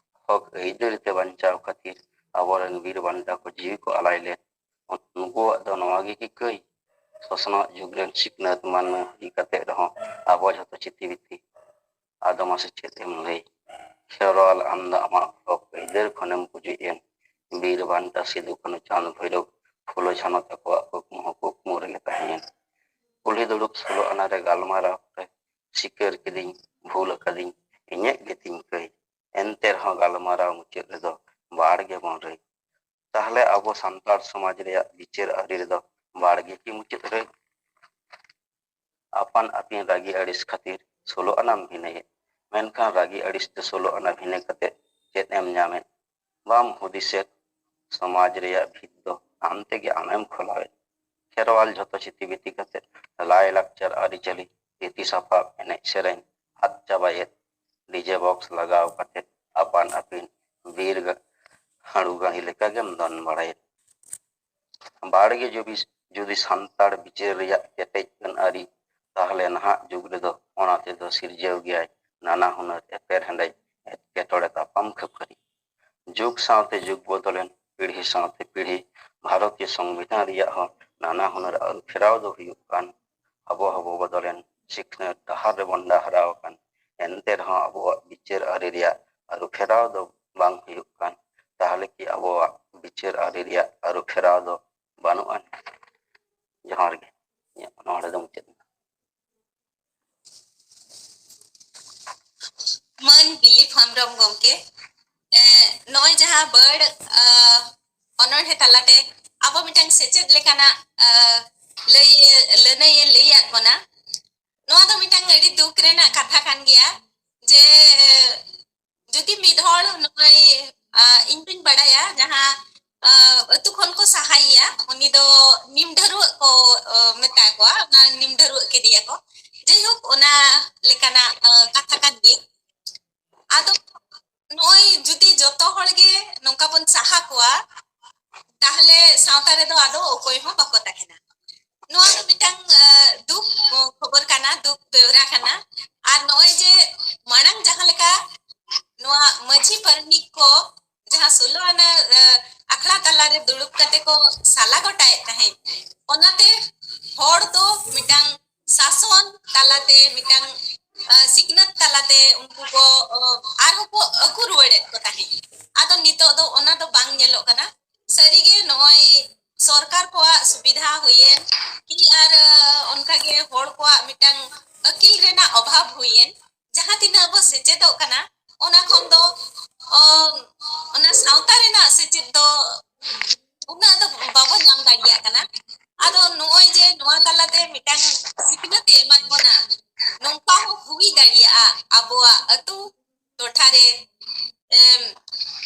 ᱦᱚᱠ ᱟᱹᱭᱫᱟᱹᱨ ᱛᱮ ᱵᱟᱧᱪᱟᱣ ᱠᱷᱟᱹᱛᱤᱨ ᱟᱵᱚᱨᱮᱱ ᱵᱤᱨ ᱵᱟᱱᱴᱟ ᱠᱚ ᱡᱤᱣᱤ ᱠᱚ ᱟᱞᱟᱭ ᱞᱮᱫ᱾ ᱩᱱᱠᱩᱣᱟᱜ ᱫᱚ ᱱᱚᱣᱟ ᱜᱮ ᱠᱤ ᱠᱟᱹᱭ? ᱥᱚᱥᱱᱚᱜ ᱡᱩᱜᱽ ᱨᱮᱱ ᱥᱤᱠᱷᱱᱟᱹᱛ ᱢᱟᱹᱱᱢᱤ ᱦᱩᱭ ᱠᱟᱛᱮ ᱨᱮᱦᱚᱸ ᱟᱵᱚ ᱡᱷᱚᱛᱚ ᱪᱷᱤᱛᱤ ᱵᱤᱛᱤ᱾ ᱟᱫᱚ ᱢᱟᱥᱮ ᱪᱮᱫ ᱮᱢ ᱞᱟᱹᱭ? ᱠᱷᱮᱨᱣᱟᱞ, ᱟᱢ ᱫᱚ ᱟᱢᱟᱜ ᱦᱚᱠ ᱟᱹᱭᱫᱟᱹᱨ ᱠᱷᱚᱱᱮᱢ ᱯᱩᱡᱩᱡ ᱮᱱ᱾ ᱵᱤᱨ ᱵᱟᱱᱴᱟ, ᱥᱤᱫᱩ ᱠᱟᱹᱱᱦᱩ, ᱪᱟᱸᱫᱽ ᱵᱷᱳᱭᱨᱳᱵ, ᱯᱷᱩᱞᱳ ᱡᱷᱟᱱᱚ ᱛᱟᱠᱚᱣᱟᱜ ᱠᱩᱠᱢᱩ ᱦᱚᱸ ᱠᱩᱠᱢᱩ ᱨᱮᱜᱮ ᱛᱟᱦᱮᱸᱭᱮᱱ᱾ ᱠᱩᱞᱦᱤ ᱫᱩᱲᱩᱵ ᱥᱳᱞᱳ ᱟᱱᱟ ᱨᱮ ᱜᱟᱞᱢᱟᱨᱟᱣ ᱨᱮ ᱥᱤᱠᱟᱹᱨ ᱠᱤᱫᱤᱧ, ᱵᱷᱩᱞ ᱟᱠᱟᱫᱤᱧ, ᱤᱧᱟᱹᱜ ᱜᱮ ᱛᱤᱧ ᱠᱟᱹᱭ᱾ ᱮᱱᱛᱮ ᱨᱮᱦᱚᱸ ᱜᱟᱞᱢᱟᱨᱟᱣ ᱢᱩᱪᱟᱹᱫ ᱨᱮᱫᱚ ᱵᱟᱲ ᱜᱮᱵᱚᱱ ᱨᱟᱹᱭ᱾ ᱛᱟᱦᱞᱮ ᱟᱵᱚ ᱥᱟᱱᱛᱟᱲ ᱥᱚᱢᱟᱡᱽ ᱨᱮᱭᱟᱜ ᱵᱤᱪᱟᱹᱨ ᱟᱹᱨᱤ ᱨᱮᱫᱚ ᱵᱟᱲ ᱜᱮ ᱠᱤ ᱢᱩᱪᱟᱹᱫ ᱨᱟᱹᱭ? ᱟᱯᱟᱱ ᱟᱹᱯᱤᱱ ᱨᱟᱹᱜᱤ ᱟᱹᱲᱤᱥ ᱠᱷᱟᱹᱛᱤᱨ ᱥᱳᱞᱳ ᱟᱱᱟᱢ ᱵᱷᱤᱱᱟᱹᱭᱮᱫ, ᱢᱮᱱᱠᱷᱟᱱ ᱨᱟᱹᱜᱤ ᱟᱹᱲᱤᱥ ᱛᱮ ᱥᱳᱞᱳ ᱟᱱᱟ ᱵᱷᱤᱱᱟᱹ ᱠᱟᱛᱮ ᱪᱮᱫ ᱮᱢ ᱧᱟᱢᱮᱫ? ᱵᱟᱢ ᱦᱩᱫᱤᱥᱮᱫ᱾ ᱥᱚᱢᱟᱡᱽ ᱨᱮᱭᱟᱜ ᱵᱷᱤᱛ ᱫᱚ ᱟᱢ ᱛᱮᱜᱮ ᱟᱢᱮᱢ ᱠᱷᱚᱞᱟᱣᱮᱫ᱾ ᱠᱷᱮᱨᱣᱟᱞ ᱡᱷᱚᱛᱚ ᱪᱷᱤᱛᱤ ᱵᱤᱛᱤ ᱠᱟᱛᱮ ᱞᱟᱭ ᱞᱟᱠᱪᱟᱨ ᱟᱹᱨᱤᱪᱟᱹᱞᱤ, ᱨᱤᱛᱤ ᱥᱟᱯᱟᱵ, ᱮᱱᱮᱡ ᱥᱮᱨᱮᱧ ᱟᱫ ᱪᱟᱵᱟᱭᱮᱫ᱾ ᱰᱤᱡᱮ ᱵᱚᱠᱥ ᱞᱟᱜᱟᱣ ᱠᱟᱛᱮ ᱟᱯᱟᱱ ᱟᱹᱯᱤᱱ ᱵᱤᱨ ᱜᱟ-, ᱦᱟᱹᱲᱩ ᱜᱟᱹᱲᱤ ᱞᱮᱠᱟ ᱜᱮᱢ ᱫᱚᱱ ᱵᱟᱲᱟᱭᱮᱫ᱾ ᱵᱟᱲᱜᱮ ᱡᱩᱫᱤ, ᱡᱩᱫᱤ ᱥᱟᱱᱛᱟᱲ ᱵᱤᱪᱟᱹᱨ ᱨᱮᱭᱟᱜ ᱠᱮᱴᱮᱡ ᱟᱹᱱ ᱟᱹᱨᱤ, ᱛᱟᱦᱞᱮ ᱱᱟᱦᱟᱜ ᱡᱩᱜᱽ ᱨᱮᱫᱚ ᱚᱱᱟ ᱛᱮᱫᱚ ᱥᱤᱨᱡᱟᱹᱣ ᱜᱮᱭᱟᱭ ᱱᱟᱱᱟ ᱦᱩᱱᱟᱹᱨ ᱮᱯᱮᱨ ᱦᱮᱸᱰᱮᱡ, ᱮᱴᱠᱮᱴᱚᱬᱮ, ᱛᱟᱯᱟᱢ ᱠᱷᱟᱹᱯᱟᱹᱨᱤ᱾ ᱡᱩᱜᱽ ᱥᱟᱶᱛᱮ ᱡᱩᱜᱽ ᱵᱚᱫᱚᱞᱮᱱ, ᱯᱤᱲᱦᱤ ᱥᱟᱶᱛᱮ ᱯᱤᱲᱦᱤ, ᱵᱷᱟᱨᱚᱛᱤᱭᱚ ᱥᱚᱝᱵᱤᱫᱷᱟᱱ ᱨᱮᱭᱟᱜ ᱦᱚᱸ ᱱᱟᱱᱟ ᱦᱩᱱᱟᱹᱨ ᱟᱹᱨᱩ ᱯᱷᱮᱨᱟᱣ ᱫᱚ ᱦᱩᱭᱩᱜ ᱠᱟᱱ᱾ ᱟᱵᱚ ᱦᱚᱸᱵᱚ ᱵᱚᱫᱚᱞᱮᱱ, ᱥᱤᱠᱷᱱᱟᱹᱛ ᱰᱟᱦᱟᱨ ᱨᱮᱵᱚᱱ ᱰᱟᱦᱨᱟᱣ ᱟᱠᱟᱱ, ᱮᱱᱛᱮ ᱨᱮᱦᱚᱸ ᱟᱵᱚᱣᱟᱜ ᱵᱤᱪᱟᱹᱨ ᱟᱹᱨᱤ ᱨᱮᱭᱟᱜ ᱟᱹᱨᱩ ᱯᱷᱮᱨᱟᱣ ᱫᱚ ᱵᱟᱝ ᱦᱩᱭᱩᱜ ᱠᱟᱱ᱾ ᱛᱟᱦᱞᱮ ᱠᱤ ᱟᱵᱚᱣᱟᱜ ᱵᱤᱪᱟᱹᱨ ᱟᱹᱨᱤ ᱨᱮᱭᱟᱜ ᱟᱹᱨᱩ ᱯᱷᱮᱨᱟᱣ ᱫᱚ ᱵᱟᱹᱱᱩᱜᱼᱟ? ᱡᱚᱦᱟᱨ ᱜᱮ᱾ ᱤᱧᱟᱹᱜ ᱱᱚᱰᱮ ᱫᱚ ᱢᱩᱪᱟᱹᱫ ᱮᱱᱟ᱾ ᱢᱟᱹᱱ ᱫᱤᱞᱤᱯ ᱦᱮᱢᱵᱽᱨᱚᱢ ᱜᱚᱢᱠᱮ, ᱮ, ᱱᱚᱜᱼᱚᱭ ᱡᱟᱦᱟᱸ ᱵᱟᱹᱲ, ᱟ, ᱚᱱᱚᱬᱦᱮ ᱛᱟᱞᱟᱛᱮ ᱟᱵᱚ ᱢᱤᱫᱴᱟᱝ ᱥᱮᱪᱮᱫ ᱞᱮᱠᱟᱱᱟᱜ, ᱟ, ᱞᱟᱹᱭ, ᱞᱟᱹᱱᱟᱹᱭ ᱮ ᱞᱟᱹᱭᱟᱫ ᱵᱚᱱᱟ, ᱱᱚᱣᱟ ᱫᱚ ᱢᱤᱫᱴᱟᱝ ᱟᱹᱰᱤ ᱫᱩᱠ ᱨᱮᱱᱟᱜ ᱠᱟᱛᱷᱟ ᱠᱟᱱ ᱜᱮᱭᱟ ᱡᱮ ᱡᱩᱫᱤ ᱢᱤᱫ ᱦᱚᱲ ᱱᱚᱜᱼᱚᱭ, ᱟ, ᱤᱧ ᱫᱩᱧ ᱵᱟᱲᱟᱭᱟ ᱡᱟᱦᱟᱸ, ᱟ, ᱟᱹᱛᱩ ᱠᱷᱚᱱ ᱠᱚ ᱥᱟᱦᱟᱭᱮᱭᱟ, ᱩᱱᱤ ᱫᱚ ᱱᱤᱢ ᱰᱷᱟᱹᱨᱣᱟᱹᱜ ᱠᱚ, ᱟ, ᱢᱮᱛᱟ ᱠᱚᱣᱟ, ᱚᱱᱟ ᱱᱤᱢ ᱰᱷᱟᱹᱨᱣᱟᱹᱜ ᱠᱮᱫᱮᱭᱟ ᱠᱚ᱾ ᱡᱟᱭᱦᱳᱠ, ᱚᱱᱟ ᱞᱮᱠᱟᱱᱟᱜ, ᱟ, ᱠᱟᱛᱷᱟ ᱠᱟᱱ ᱜᱮᱭᱟ᱾ ᱟᱫᱚ ᱱᱚᱜᱼᱚᱭ ᱡᱩᱫᱤ ᱡᱚᱛᱚ ᱦᱚᱲ ᱜᱮ ᱱᱚᱝᱠᱟ ᱟᱞᱮ ᱥᱟᱶᱛᱟ ᱨᱮᱫᱚ ᱟᱫᱚ ᱚᱠᱚᱭ ᱦᱚᱸ ᱵᱟᱠᱚ ᱛᱟᱦᱮᱱᱟ᱾ ᱱᱚᱣᱟ ᱫᱚ ᱢᱤᱫᱴᱟᱝ ᱫᱩᱠ ᱠᱷᱚᱵᱚᱨ ᱠᱟᱱᱟ, ᱫᱩᱠ ᱵᱮᱣᱨᱟ ᱠᱟᱱᱟ᱾ ᱟᱨ ᱱᱚᱜᱼᱚᱭ ᱡᱮ ᱢᱟᱲᱟᱝ ᱡᱟᱦᱟᱸ ᱞᱮᱠᱟ ᱱᱚᱣᱟ ᱢᱟᱹᱡᱷᱤ ᱯᱟᱨᱟᱱᱤᱠ ᱠᱚ ᱡᱟᱦᱟᱸ ᱥᱳᱞᱳ ᱟᱱᱟ ᱟᱠᱷᱲᱟ ᱛᱟᱞᱟᱨᱮ ᱫᱩᱲᱩᱵ ᱠᱟᱛᱮ ᱠᱚ ᱥᱟᱞᱟ ᱜᱚᱴᱟᱭᱮᱫ ᱛᱟᱦᱮᱸᱫ, ᱚᱱᱟᱛᱮ ᱦᱚᱲ ᱫᱚ ᱢᱤᱫᱴᱟᱝ ᱥᱟᱥᱚᱱ ᱛᱟᱞᱟᱛᱮ, ᱢᱤᱫᱴᱟᱝ ᱥᱤᱠᱷᱱᱟᱹᱛ ᱛᱟᱞᱟᱛᱮ ᱩᱱᱠᱩ ᱠᱚ ᱟᱨᱦᱚᱸ ᱠᱚ ᱟᱹᱜᱩ ᱨᱩᱣᱟᱹᱲᱮᱫ ᱠᱚ ᱛᱟᱦᱮᱸᱫ᱾ ᱟᱫᱚ ᱱᱤᱛᱚᱜ ᱫᱚ ᱚᱱᱟ ᱫᱚ ᱵᱟᱝ ᱧᱮᱞᱚᱜ ᱠᱟᱱᱟ᱾ ᱥᱟᱹᱨᱤᱜᱮ ᱱᱚᱜᱼᱚᱭ ᱥᱚᱨᱠᱟᱨ ᱠᱚᱣᱟᱜ ᱥᱩᱵᱤᱫᱷᱟ ᱦᱩᱭᱮᱱ ᱠᱤ ᱟᱨ ᱚᱱᱠᱟᱜᱮ ᱦᱚᱲ ᱠᱚᱣᱟᱜ ᱢᱤᱫᱴᱟᱝ ᱟᱹᱠᱤᱞ ᱨᱮᱱᱟᱜ ᱚᱵᱷᱟᱵᱽ ᱦᱩᱭᱮᱱ, ᱡᱟᱦᱟᱸ ᱛᱤᱱᱟᱹᱜ ᱵᱚ ᱥᱮᱪᱮᱫᱚᱜ ᱠᱟᱱᱟ ᱚᱱᱟ ᱠᱷᱚᱱ ᱫᱚ ᱚ, ᱚᱱᱟ ᱥᱟᱶᱛᱟ ᱨᱮᱱᱟᱜ ᱥᱮᱪᱮᱫ ᱫᱚ ᱩᱱᱟᱹᱜ ᱫᱚ ᱵᱟᱵᱚ ᱧᱟᱢ ᱫᱟᱲᱮᱭᱟᱜ ᱠᱟᱱᱟ᱾ ᱟᱫᱚ ᱱᱚᱜᱼᱚᱭ ᱡᱮ ᱱᱚᱣᱟ ᱛᱟᱞᱟᱛᱮ ᱢᱤᱫᱴᱟᱝ ᱥᱤᱠᱷᱱᱟᱹᱛ ᱮ ᱮᱢᱟᱫ ᱵᱚᱱᱟ, ᱱᱚᱝᱠᱟ ᱦᱚᱸ ᱦᱩᱭ ᱫᱟᱲᱮᱭᱟᱜᱼᱟ ᱟᱵᱚᱣᱟᱜ ᱟᱹᱛᱩ ᱴᱚᱴᱷᱟ ᱨᱮ᱾ ᱮᱢ,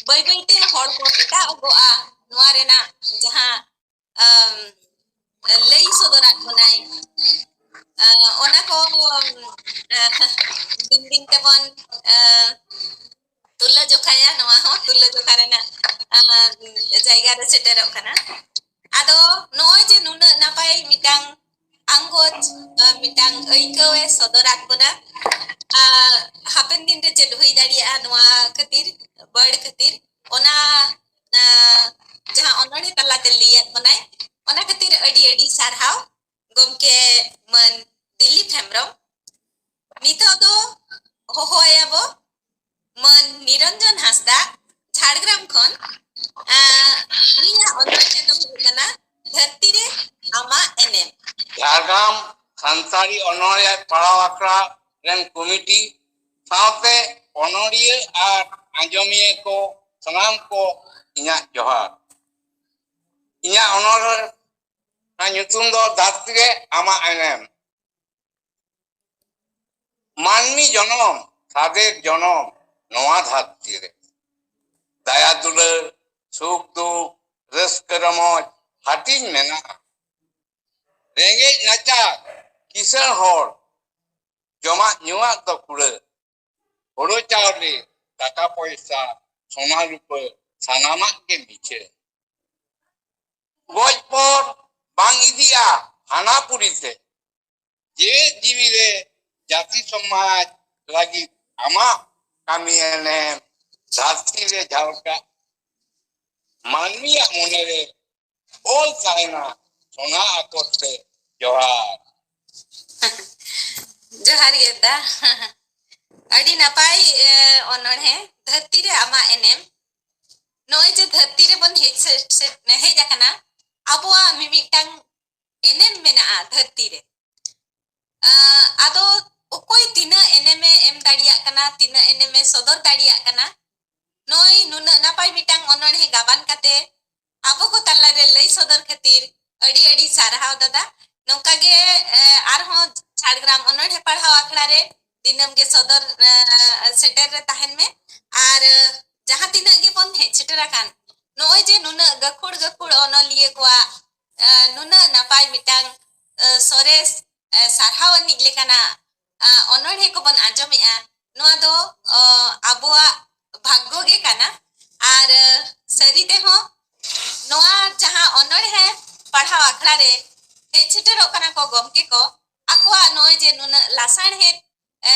ᱵᱟᱹᱭ ᱵᱟᱹᱭᱛᱮ ᱦᱚᱲ ᱠᱚ ᱮᱴᱟᱜᱚᱜᱼᱟ᱾ ᱱᱚᱣᱟ ᱨᱮᱱᱟᱜ ᱡᱟᱦᱟᱸ ᱟᱢ, ᱞᱟᱹᱭ ᱥᱚᱫᱚᱨᱟᱫ ᱵᱚᱱᱟᱭ᱾ ᱟᱸ, ᱚᱱᱟ ᱠᱚ, ᱟᱸ, ᱫᱤᱱ ᱫᱤᱱ ᱛᱮᱵᱚᱱ, ᱟᱸ, ᱛᱩᱞᱟᱹ ᱡᱚᱠᱷᱟᱭᱟ, ᱱᱚᱣᱟ ᱦᱚᱸ ᱛᱩᱞᱟᱹ ᱡᱚᱠᱷᱟ ᱨᱮᱱᱟᱜ, ᱟᱸ, ᱡᱟᱭᱜᱟ ᱨᱮ ᱥᱮᱴᱮᱨᱚᱜ ᱠᱟᱱᱟ᱾ ᱟᱫᱚ ᱱᱚᱜᱼᱚᱭ ᱡᱮ ᱱᱩᱱᱟᱹᱜ ᱱᱟᱯᱟᱭ ᱢᱤᱫᱴᱟᱝ ᱟᱸᱜᱚᱪ, ᱟᱸ, ᱢᱤᱫᱴᱟᱝ ᱟᱹᱭᱠᱟᱹᱣ ᱮ ᱥᱚᱫᱚᱨᱟᱫ ᱵᱚᱱᱟ᱾ ᱟᱸ, ᱦᱟᱯᱮᱱ ᱫᱤᱱ ᱨᱮ ᱪᱮᱫ ᱦᱩᱭ ᱫᱟᱲᱮᱭᱟᱜᱼᱟ ᱱᱚᱣᱟ ᱠᱷᱟᱹᱛᱤᱨ, ᱵᱟᱹᱲ ᱠᱷᱟᱹᱛᱤᱨ, ᱚᱱᱟ, ᱟᱸ, ᱡᱟᱦᱟᱸ ᱚᱱᱚᱬᱦᱮ ᱛᱟᱞᱟᱛᱮ ᱞᱟᱹᱭᱟᱫ ᱵᱚᱱᱟᱭ, ᱚᱱᱟ ᱠᱷᱟᱹᱛᱤᱨ ᱟᱹᱰᱤ ᱟᱹᱰᱤ ᱥᱟᱨᱦᱟᱣ ᱜᱚᱢᱠᱮ ᱢᱟᱹᱱ ᱫᱤᱞᱤᱯ ᱦᱮᱢᱵᱨᱚᱢ᱾ ᱱᱤᱛᱚᱜ ᱫᱚ ᱦᱚᱦᱚᱭᱟᱵᱚ ᱢᱟᱹᱱ ᱱᱤᱨᱚᱧᱡᱚᱱ ᱦᱟᱸᱥᱫᱟ, ᱡᱷᱟᱲᱜᱨᱟᱢ ᱠᱷᱚᱱ᱾ ᱟᱸ, ᱩᱱᱤᱭᱟᱜ ᱚᱱᱚᱬᱦᱮ ᱫᱚ ᱦᱩᱭᱩᱜ ᱠᱟᱱᱟ ᱫᱷᱟᱹᱨᱛᱤ ᱨᱮ ᱟᱢᱟᱜ ᱮᱱᱮᱢ᱾ ᱡᱷᱟᱲᱜᱨᱟᱢ ᱥᱟᱱᱛᱟᱲᱤ ᱚᱱᱚᱬᱦᱮ ᱯᱟᱲᱦᱟᱣ ᱟᱠᱷᱲᱟ ᱨᱮᱱ ᱠᱚᱢᱤᱴᱤ ᱥᱟᱶᱛᱮ ᱚᱱᱚᱬᱦᱤᱭᱟᱹ ᱟᱨ ᱟᱸᱡᱚᱢᱤᱭᱟᱹ ᱠᱚ ᱥᱟᱱᱟᱢ ᱠᱚ ᱤᱧᱟᱹᱜ ᱡᱚᱦᱟᱨ᱾ ᱤᱧᱟᱹᱜ ᱚᱱᱚᱬᱦᱮ ᱨᱮᱱᱟᱜ ᱧᱩᱛᱩᱢ ᱫᱚ ᱫᱷᱟᱹᱨᱛᱤ ᱨᱮ ᱟᱢᱟᱜ ᱮᱱᱮᱢ᱾ ᱢᱟᱹᱱᱢᱤ ᱡᱚᱱᱚᱢ, ᱥᱟᱫᱮᱨ ᱡᱚᱱᱚᱢ, ᱱᱚᱣᱟ ᱫᱷᱟᱹᱨᱛᱤ ᱨᱮ ᱫᱟᱭᱟ ᱫᱩᱞᱟᱹᱲ, ᱥᱩᱠ ᱫᱩᱠ, ᱨᱟᱹᱥᱠᱟᱹ ᱨᱚᱢᱚᱡᱽ ᱦᱟᱹᱴᱤᱧ ᱢᱮᱱᱟᱜᱼᱟ᱾ ᱨᱮᱸᱜᱮᱡ ᱱᱟᱪᱟᱨ, ᱠᱤᱥᱟᱹᱬ ᱦᱚᱲ, ᱡᱚᱢᱟᱜ ᱧᱩᱣᱟᱜ ᱫᱚ ᱠᱩᱲᱟᱹ᱾ ᱦᱳᱲᱳ ᱪᱟᱣᱞᱮ, ᱴᱟᱠᱟ ᱯᱚᱭᱥᱟ, ᱥᱚᱱᱟ ᱨᱩᱯᱟᱹ, ᱥᱟᱱᱟᱢᱟᱜ ᱜᱮ ᱢᱤᱪᱷᱟᱹ᱾ ᱜᱚᱡ ᱯᱚᱨ ᱵᱟᱝ ᱤᱫᱤᱜᱼᱟ ᱦᱟᱱᱟ ᱯᱩᱨᱤ ᱛᱮ᱾ ᱡᱮᱣᱮᱫ ᱡᱤᱣᱤ ᱨᱮ ᱡᱟᱹᱛᱤ ᱥᱚᱢᱟᱡᱽ ᱞᱟᱹᱜᱤᱫ ᱟᱢᱟᱜ ᱠᱟᱹᱢᱤ ᱮᱱᱮᱢ ᱫᱷᱟᱹᱨᱛᱤ ᱨᱮ ᱡᱷᱟᱞᱠᱟᱜ ᱢᱟᱹᱱᱢᱤᱭᱟᱜ ᱢᱚᱱᱮᱨᱮ ᱚᱞ ᱛᱟᱦᱮᱱᱟ ᱥᱚᱱᱟ ᱟᱠᱚᱨ ᱛᱮ᱾ ᱡᱚᱦᱟᱨ᱾ ᱡᱚᱦᱟᱨ ᱜᱮ ᱫᱟ᱾ ᱟᱹᱰᱤ ᱱᱟᱯᱟᱭ ᱮ, ᱚᱱᱚᱬᱦᱮ ᱫᱷᱟᱹᱨᱛᱤ ᱨᱮ ᱟᱢᱟᱜ ᱮᱱᱮᱢ᱾ ᱱᱚᱜᱼᱚᱭ ᱡᱮ ᱫᱷᱟᱹᱨᱛᱤ ᱨᱮᱵᱚᱱ ᱦᱮᱡ ᱥᱮ-, ᱥᱮ-, ᱦᱮᱡ ᱟᱠᱟᱱᱟ, ᱟᱵᱚᱣᱟᱜ ᱢᱤᱢᱤᱫᱴᱟᱝ ᱮᱱᱮᱢ ᱢᱮᱱᱟᱜᱼᱟ ᱫᱷᱟᱹᱨᱛᱤ ᱨᱮ᱾ ᱟᱸ, ᱟᱫᱚ ᱚᱠᱚᱭ ᱛᱤᱱᱟᱹᱜ ᱮᱱᱮᱢᱮ ᱮᱢ ᱫᱟᱲᱮᱭᱟᱜ ᱠᱟᱱᱟ, ᱛᱤᱱᱟᱹᱜ ᱮᱱᱮᱢᱮ ᱥᱚᱫᱚᱨ ᱫᱟᱲᱮᱭᱟᱜ ᱠᱟᱱᱟ, ᱱᱚᱜᱼᱚᱭ ᱱᱩᱱᱟᱹᱜ ᱱᱟᱯᱟᱭ ᱢᱤᱫᱴᱟᱝ ᱚᱱᱚᱬᱦᱮ ᱜᱟᱵᱟᱱ ᱠᱟᱛᱮ ᱟᱵᱚ ᱠᱚ ᱛᱟᱞᱟᱨᱮ ᱞᱟᱹᱭ ᱥᱚᱫᱚᱨ ᱠᱷᱟᱹᱛᱤᱨ ᱟᱹᱰᱤ ᱟᱹᱰᱤ ᱥᱟᱨᱦᱟᱣ ᱫᱟᱫᱟ᱾ ᱱᱚᱝᱠᱟ ᱜᱮ, ᱮ, ᱟᱨᱦᱚᱸ ᱡᱷᱟᱲᱜᱨᱟᱢ ᱚᱱᱚᱬᱦᱮ ᱯᱟᱲᱦᱟᱣ ᱟᱠᱷᱲᱟ ᱨᱮ ᱫᱤᱱᱟᱹᱢ ᱜᱮ ᱥᱚᱫᱚᱨ, ᱮ, ᱥᱮᱴᱮᱨ ᱨᱮ ᱛᱟᱦᱮᱱ ᱢᱮ᱾ ᱟᱨ, ᱮ, ᱡᱟᱦᱟᱸ ᱛᱤᱱᱟᱹᱜ ᱜᱮᱵᱚᱱ ᱦᱮᱡ ᱥᱮᱴᱮᱨ ᱟᱠᱟᱱ, ᱱᱚᱜᱼᱚᱭ ᱡᱮ ᱱᱩᱱᱟᱹᱜ ᱜᱟᱹᱠᱷᱩᱲ ᱜᱟᱹᱠᱷᱩᱲ ᱚᱱᱚᱞᱤᱭᱟᱹ ᱠᱚᱣᱟᱜ, ᱮ, ᱱᱩᱱᱟᱹᱜ ᱱᱟᱯᱟᱭ ᱢᱤᱫᱴᱟᱝ, ᱮ, ᱥᱚᱨᱮᱥ, ᱮ, ᱥᱟᱨᱦᱟᱣ ᱟᱹᱱᱤᱡ ᱞᱮᱠᱟᱱᱟᱜ, ᱮ, ᱚᱱᱚᱬᱦᱮ ᱠᱚᱵᱚᱱ ᱟᱸᱡᱚᱢᱮᱜᱼᱟ, ᱱᱚᱣᱟ ᱫᱚ, ᱚ, ᱟᱵᱚᱣᱟᱜ ᱵᱷᱟᱜᱽᱜᱚ ᱜᱮ ᱠᱟᱱᱟ᱾ ᱟᱨ, ᱮ, ᱥᱟᱹᱨᱤ ᱛᱮᱦᱚᱸ ᱱᱚᱣᱟ ᱡᱟᱦᱟᱸ ᱚᱱᱚᱬᱦᱮ ᱯᱟᱲᱦᱟᱣ ᱟᱠᱷᱲᱟ ᱨᱮ ᱦᱮᱡ ᱥᱮᱴᱮᱨᱚᱜ ᱠᱟᱱᱟ ᱠᱚ ᱜᱚᱢᱠᱮ ᱠᱚ, ᱟᱠᱚᱣᱟᱜ ᱱᱚᱜᱼᱚᱭ ᱡᱮ ᱱᱩᱱᱟᱹᱜ ᱞᱟᱥᱟᱬᱦᱮᱫ, ᱮ,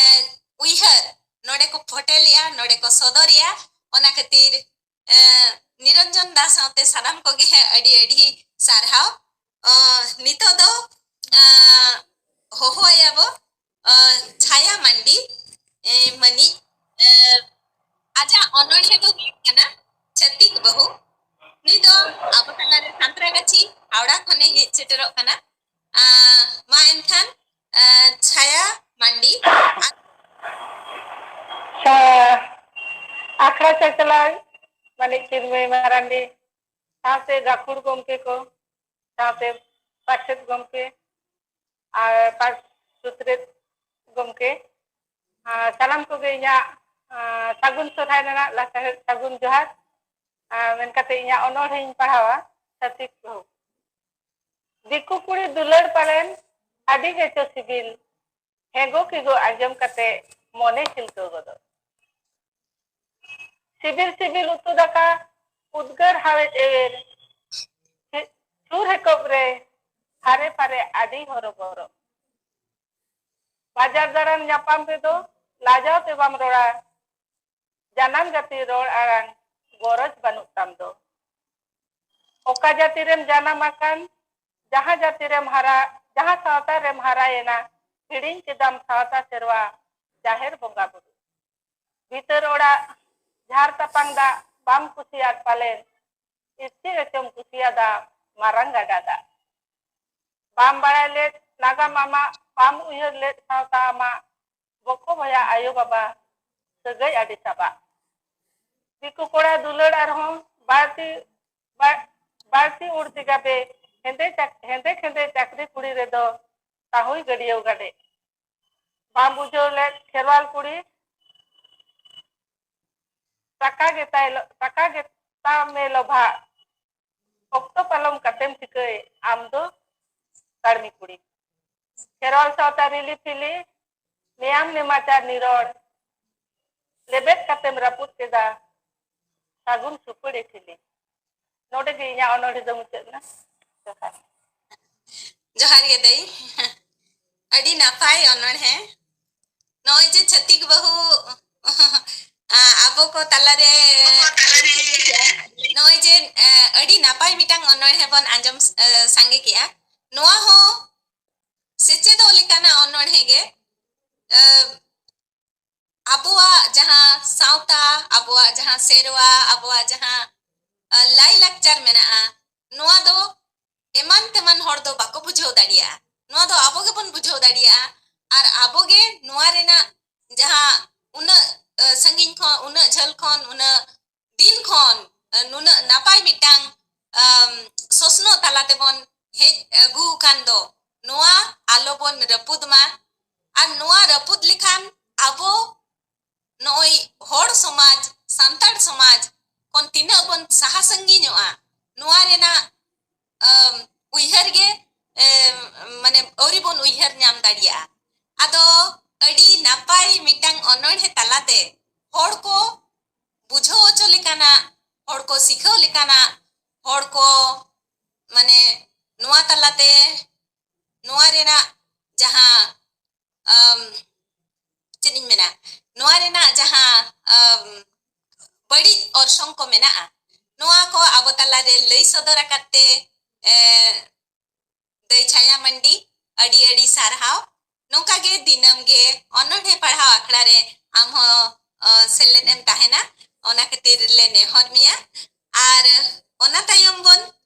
ᱩᱭᱦᱟᱹᱨ ᱱᱚᱰᱮ ᱠᱚ ᱯᱷᱚᱴᱮᱞᱮᱜᱼᱟ, ᱱᱚᱰᱮ ᱠᱚ ᱥᱚᱫᱚᱨᱮᱜᱼᱟ, ᱚᱱᱟ ᱠᱷᱟᱹᱛᱤᱨ, ᱮ, ᱱᱤᱨᱚᱧᱡᱚᱱ ᱫᱟ ᱥᱟᱶᱛᱮ ᱥᱟᱱᱟᱢ ᱠᱚᱜᱮ ᱟᱹᱰᱤ ᱟᱹᱰᱤ ᱥᱟᱨᱦᱟᱣ᱾ ᱚ, ᱱᱤᱛᱚᱜ ᱫᱚ, ᱮ, ᱦᱚᱦᱚᱣᱟᱭᱟ ᱵᱚ, ᱮ, ᱪᱷᱟᱭᱟ ᱢᱟᱱᱰᱤ, ᱮ, ᱢᱟᱹᱱᱤᱡ, ᱮ, ᱟᱡᱟᱜ ᱚᱱᱚᱬᱦᱮ ᱫᱚ ᱦᱩᱭᱩᱜ ᱠᱟᱱᱟ ᱪᱷᱟᱹᱛᱤᱠ ᱵᱟᱹᱦᱩ᱾ ᱱᱩᱭ ᱫᱚ ᱟᱵᱚ ᱛᱟᱞᱟᱨᱮ ᱥᱟᱱᱛᱨᱟᱜᱟᱪᱷᱤ ᱦᱟᱣᱲᱟ ᱠᱷᱚᱱᱮ ᱦᱮᱡ ᱥᱮᱴᱮᱨᱚᱜ ᱠᱟᱱᱟ᱾ ᱟ, ᱢᱟ ᱮᱱᱠᱷᱟᱱ, ᱟ, ᱪᱷᱟᱭᱟ ᱢᱟᱱᱰᱤ᱾ ᱥᱟ-, ᱟᱠᱷᱲᱟ ᱪᱟᱪᱞᱟᱣ ᱢᱟᱹᱱᱤᱡ ᱪᱤᱱᱢᱚᱭ ᱢᱟᱨᱟᱱᱰᱤ, ᱥᱟᱶᱛᱮ ᱜᱟᱹᱠᱷᱩᱲ ᱜᱚᱢᱠᱮ ᱠᱚ, ᱥᱟᱶᱛᱮ ᱯᱟᱨᱥᱮᱛ ᱜᱚᱢᱠᱮ ᱟᱨ ᱯᱟᱨ-, ᱥᱩᱛᱨᱮᱛ ᱜᱚᱢᱠᱮ, ᱟᱨ ᱥᱟᱱᱟᱢ ᱠᱚᱜᱮ ᱤᱧᱟᱹᱜ, ᱟᱨ ᱥᱟᱹᱜᱩᱱ ᱥᱚᱨᱦᱟᱭ ᱨᱮᱱᱟᱜ ᱞᱟᱥᱟᱲᱦᱮᱫ ᱥᱟᱹᱜᱩᱱ ᱡᱚᱦᱟᱨ, ᱟᱨ ᱢᱮᱱ ᱠᱟᱛᱮ ᱤᱧᱟᱹᱜ ᱚᱱᱚᱬᱦᱮᱧ ᱯᱟᱲᱦᱟᱣᱟ, ᱪᱷᱟᱹᱛᱤᱠ ᱵᱟᱹᱦᱩ᱾ ᱫᱤᱠᱩ ᱠᱩᱲᱤ ᱫᱩᱞᱟᱹᱲ ᱯᱟᱞᱮᱱ ᱟᱹᱰᱤ ᱜᱮᱪᱚ ᱥᱤᱵᱤᱞ, ᱦᱮᱸᱜᱳ ᱠᱤᱜᱳ ᱟᱸᱡᱚᱢ ᱠᱟᱛᱮ ᱢᱚᱱᱮ ᱪᱷᱤᱞᱠᱟᱹᱣ ᱜᱚᱫᱚᱜ᱾ ᱥᱤᱵᱤᱞ ᱥᱤᱵᱤᱞ ᱩᱛᱩ ᱫᱟᱠᱟ, ᱩᱫᱽᱜᱟᱹᱨ ᱦᱟᱣᱮᱫ ᱮᱣᱮᱨ, ᱥᱤ-, ᱥᱩᱨ ᱦᱮᱠᱚᱵ ᱨᱮ ᱦᱟᱨᱮ ᱯᱷᱟᱨᱮ ᱟᱹᱰᱤ ᱦᱚᱨᱚᱵᱚᱨᱚ᱾ ᱵᱟᱡᱟᱨ ᱫᱟᱬᱟᱱ ᱧᱟᱯᱟᱢ ᱨᱮᱫᱚ ᱞᱟᱡᱟᱣ ᱛᱮ ᱵᱟᱢ ᱨᱚᱲᱟ᱾ ᱡᱟᱱᱟᱢ ᱡᱟᱹᱛᱤ ᱨᱚᱲ ᱟᱲᱟᱝ ᱜᱚᱨᱚᱡᱽ ᱵᱟᱹᱱᱩᱜ ᱛᱟᱢ ᱫᱚ᱾ ᱚᱠᱟ ᱡᱟᱹᱛᱤ ᱨᱮᱢ ᱡᱟᱱᱟᱢ ᱟᱠᱟᱱ, ᱡᱟᱦᱟᱸ ᱡᱟᱹᱛᱤ ᱨᱮᱢ ᱦᱟᱨᱟ, ᱡᱟᱦᱟᱸ ᱥᱟᱶᱛᱟ ᱨᱮᱢ ᱦᱟᱨᱟᱭᱮᱱᱟ, ᱦᱤᱲᱤᱧ ᱠᱮᱫᱟᱢ ᱥᱟᱶᱛᱟ ᱥᱮᱨᱣᱟ, ᱡᱟᱦᱮᱨ ᱵᱚᱸᱜᱟ ᱵᱩᱨᱩ᱾ ᱵᱷᱤᱛᱟᱹᱨ ᱚᱲᱟᱜ ᱡᱷᱟᱨ ᱛᱟᱯᱟᱝ ᱫᱟᱜ ᱵᱟᱢ ᱠᱩᱥᱤᱭᱟᱫ ᱯᱟᱞᱮᱱ, ᱤᱥᱠᱤ ᱨᱮᱪᱚᱢ ᱠᱩᱥᱤᱭᱟᱫᱟ ᱢᱟᱨᱟᱝ ᱜᱟᱰᱟ ᱫᱟᱜ᱾ ᱵᱟᱢ ᱵᱟᱲᱟᱭ ᱞᱮᱫ ᱱᱟᱜᱟᱢ ᱟᱢᱟᱜ, ᱵᱟᱢ ᱩᱭᱦᱟᱹᱨ ᱞᱮᱫ ᱥᱟᱶᱛᱟ ᱟᱢᱟᱜ, ᱵᱚᱠᱚ ᱵᱚᱭᱦᱟ ᱟᱭᱳ ᱵᱟᱵᱟ ᱥᱟᱹᱜᱟᱹᱭ ᱟᱹᱰᱤ ᱥᱟᱵᱟᱜ᱾ ᱫᱤᱠᱩ ᱠᱚᱲᱟ ᱫᱩᱞᱟᱹᱲ ᱟᱨᱦᱚᱸ ᱵᱟᱹᱲᱛᱤ, ᱵᱟ-, ᱵᱟᱹᱲᱛᱤ ᱩᱲᱛᱤ ᱜᱟᱵᱮ, ᱦᱮᱸᱫᱮ ᱪᱟᱠ-, ᱦᱮᱸᱫᱮ ᱠᱷᱮᱸᱫᱮ ᱪᱟᱹᱠᱨᱤ ᱠᱩᱲᱤ ᱨᱮᱫᱚ ᱛᱟᱦᱩᱭ ᱜᱟᱹᱰᱭᱟᱹᱣ ᱜᱟᱰᱮ᱾ ᱵᱟᱢ ᱵᱩᱡᱷᱟᱹᱣ ᱞᱮᱫ ᱠᱷᱮᱨᱣᱟᱞ ᱠᱩᱲᱤ, ᱴᱟᱠᱟ ᱜᱮᱛᱟᱭ ᱞᱚ-, ᱴᱟᱠᱟ ᱜᱮᱛᱟᱢᱮ ᱞᱚᱵᱷᱟ, ᱚᱠᱛᱚ ᱯᱟᱞᱚᱢ ᱠᱟᱛᱮᱢ ᱴᱷᱤᱠᱟᱹᱭ ᱟᱢ ᱫᱚ ᱠᱟᱹᱲᱢᱤ ᱠᱩᱲᱤ᱾ ᱠᱷᱮᱨᱣᱟᱞ ᱥᱟᱶᱛᱟ ᱨᱤᱞᱤ ᱯᱷᱤᱞᱤ, ᱱᱮᱭᱟᱢ ᱱᱮᱢᱟᱪᱟᱨ ᱱᱤᱨᱚᱲ, ᱞᱮᱵᱮᱫ ᱠᱟᱛᱮᱢ ᱨᱟᱹᱯᱩᱫ ᱠᱮᱫᱟ ᱥᱟᱹᱜᱩᱱ ᱥᱩᱯᱟᱹᱲᱤ ᱴᱷᱤᱞᱤ᱾ ᱱᱚᱰᱮ ᱜᱮ ᱤᱧᱟᱹᱜ ᱚᱱᱚᱬᱦᱮ ᱫᱚ ᱢᱩᱪᱟᱹᱫ ᱮᱱᱟ᱾ ᱡᱚᱦᱟᱨ᱾ ᱡᱚᱦᱟᱨ ᱜᱮ ᱫᱟᱹᱭ᱾ ᱟᱹᱰᱤ ᱱᱟᱯᱟᱭ ᱚᱱᱚᱬᱦᱮ᱾ ᱱᱚᱜᱼᱚᱭ ᱡᱮ ᱪᱷᱟᱹᱛᱤᱠ ᱵᱟᱹᱦᱩ, ᱟ, ᱟᱵᱚ ᱠᱚ ᱛᱟᱞᱟᱨᱮ, ᱱᱚᱜᱼᱚᱭ ᱡᱮ, ᱮ, ᱟᱹᱰᱤ ᱱᱟᱯᱟᱭ ᱢᱤᱫᱴᱟᱝ ᱚᱱᱚᱬᱦᱮ ᱵᱚᱱ ᱟᱸᱡᱚᱢ, ᱮ, ᱥᱟᱸᱜᱮ ᱠᱮᱜᱼᱟ᱾ ᱱᱚᱣᱟ ᱦᱚᱸ ᱥᱮᱪᱮᱫᱚᱜ ᱞᱮᱠᱟᱱᱟᱜ ᱚᱱᱚᱬᱦᱮ ᱜᱮ᱾ ᱮ, ᱟᱵᱚᱣᱟᱜ ᱡᱟᱦᱟᱸ ᱥᱟᱶᱛᱟ, ᱟᱵᱚᱣᱟᱜ ᱡᱟᱦᱟᱸ ᱥᱮᱨᱣᱟ, ᱟᱵᱚᱣᱟᱜ ᱡᱟᱦᱟᱸ, ᱟ, ᱞᱟᱭᱼᱞᱟᱠᱪᱟᱨ ᱢᱮᱱᱟᱜᱼᱟ, ᱱᱚᱣᱟ ᱫᱚ ᱮᱢᱟᱱ ᱛᱮᱢᱟᱱ ᱦᱚᱲ ᱫᱚ ᱵᱟᱠᱚ ᱵᱩᱡᱷᱟᱹᱣ ᱫᱟᱲᱮᱭᱟᱜᱼᱟ᱾ ᱱᱚᱣᱟ ᱫᱚ ᱟᱵᱚ ᱜᱮᱵᱚᱱ ᱵᱩᱡᱷᱟᱹᱣ ᱫᱟᱲᱮᱭᱟᱜᱼᱟ᱾ ᱟᱨ ᱟᱵᱚ ᱜᱮ ᱱᱚᱣᱟ ᱨᱮᱱᱟᱜ ᱡᱟᱦᱟᱸ ᱩᱱᱟᱹᱜ, ᱮ, ᱥᱟᱺᱜᱤᱧ ᱠᱷᱚᱱ, ᱩᱱᱟᱹᱜ ᱡᱷᱟᱹᱞ ᱠᱷᱚᱱ, ᱩᱱᱟᱹᱜ ᱫᱤᱱ ᱠᱷᱚᱱ, ᱮ, ᱱᱩᱱᱟᱹᱜ ᱱᱟᱯᱟᱭ ᱢᱤᱫᱴᱟᱝ, ᱟᱢ, ᱥᱚᱥᱱᱚᱜ ᱛᱟᱞᱟ ᱛᱮᱵᱚᱱ ᱦᱮᱡ ᱟᱹᱜᱩ ᱟᱠᱟᱱ ᱫᱚ, ᱱᱚᱣᱟ ᱟᱞᱚᱵᱚᱱ ᱨᱟᱹᱯᱩᱫ ᱢᱟ᱾ ᱟᱨ ᱱᱚᱣᱟ ᱨᱟᱹᱯᱩᱫ ᱞᱮᱠᱷᱟᱱ ᱟᱵᱚ ᱱᱚᱜᱼᱚᱭ ᱦᱚᱲ ᱥᱚᱢᱟᱡᱽ, ᱥᱟᱱᱛᱟᱲ ᱥᱚᱢᱟᱡᱽ ᱠᱷᱚᱱ ᱛᱤᱱᱟᱹᱜ ᱵᱚᱱ ᱥᱟᱦᱟ ᱥᱟᱺᱜᱤᱧᱚᱜᱼᱟ, ᱱᱚᱣᱟ ᱨᱮᱱᱟᱜ, ᱟᱢ, ᱩᱭᱦᱟᱹᱨ ᱜᱮ, ᱮᱢ, ᱢᱟᱱᱮ ᱟᱹᱣᱨᱤ ᱵᱚᱱ ᱩᱭᱦᱟᱹᱨ ᱧᱟᱢ ᱫᱟᱲᱮᱭᱟᱜᱼᱟ᱾ ᱟᱫᱚ ᱟᱹᱰᱤ ᱱᱟᱯᱟᱭ ᱢᱤᱫᱴᱟᱝ ᱚᱱᱚᱬᱦᱮ ᱛᱟᱞᱟᱛᱮ ᱦᱚᱲ ᱠᱚ ᱵᱩᱡᱷᱟᱹᱣ ᱦᱚᱪᱚ ᱞᱮᱠᱟᱱᱟᱜ, ᱦᱚᱲ ᱠᱚ ᱥᱤᱠᱷᱟᱹᱣ ᱞᱮᱠᱟᱱᱟᱜ, ᱦᱚᱲ ᱠᱚ ᱢᱟᱱᱮ ᱱᱚᱣᱟ ᱛᱟᱞᱟᱛᱮ ᱱᱚᱣᱟ ᱨᱮᱱᱟᱜ ᱡᱟᱦᱟᱸ ᱟᱢ, ᱪᱮᱫ ᱤᱧ ᱢᱮᱱᱟ, ᱱᱚᱣᱟ ᱨᱮᱱᱟᱜ ᱡᱟᱦᱟᱸ ᱟᱢ, ᱵᱟᱹᱲᱤᱡ ᱚᱨᱥᱚᱝ ᱠᱚ ᱢᱮᱱᱟᱜᱼᱟ, ᱱᱚᱣᱟ ᱠᱚ ᱟᱵᱚ ᱛᱟᱞᱟᱨᱮ ᱞᱟᱹᱭ ᱥᱚᱫᱚᱨ ᱟᱠᱟᱫ ᱛᱮ ᱮ, ᱫᱟᱹᱭ ᱪᱷᱟᱭᱟ ᱢᱟᱱᱰᱤ, ᱟᱹᱰᱤ ᱟᱹᱰᱤ ᱥᱟᱨᱦᱟᱣ᱾ ᱱᱚᱝᱠᱟ ᱜᱮ ᱫᱤᱱᱟᱹᱢ ᱜᱮ ᱚᱱᱚᱬᱦᱮ ᱯᱟᱲᱦᱟᱣ ᱟᱠᱷᱲᱟ ᱨᱮ ᱟᱢ ᱦᱚᱸ ᱚ, ᱥᱮᱞᱮᱫ ᱮᱢ ᱛᱟᱦᱮᱱᱟ, ᱚᱱᱟ ᱠᱷᱟᱹᱛᱤᱨ ᱞᱮ ᱱᱮᱦᱚᱨ ᱢᱮᱭᱟ᱾ ᱟᱨ ᱚᱱᱟ ᱛᱟᱭᱚᱢ ᱵᱚᱱ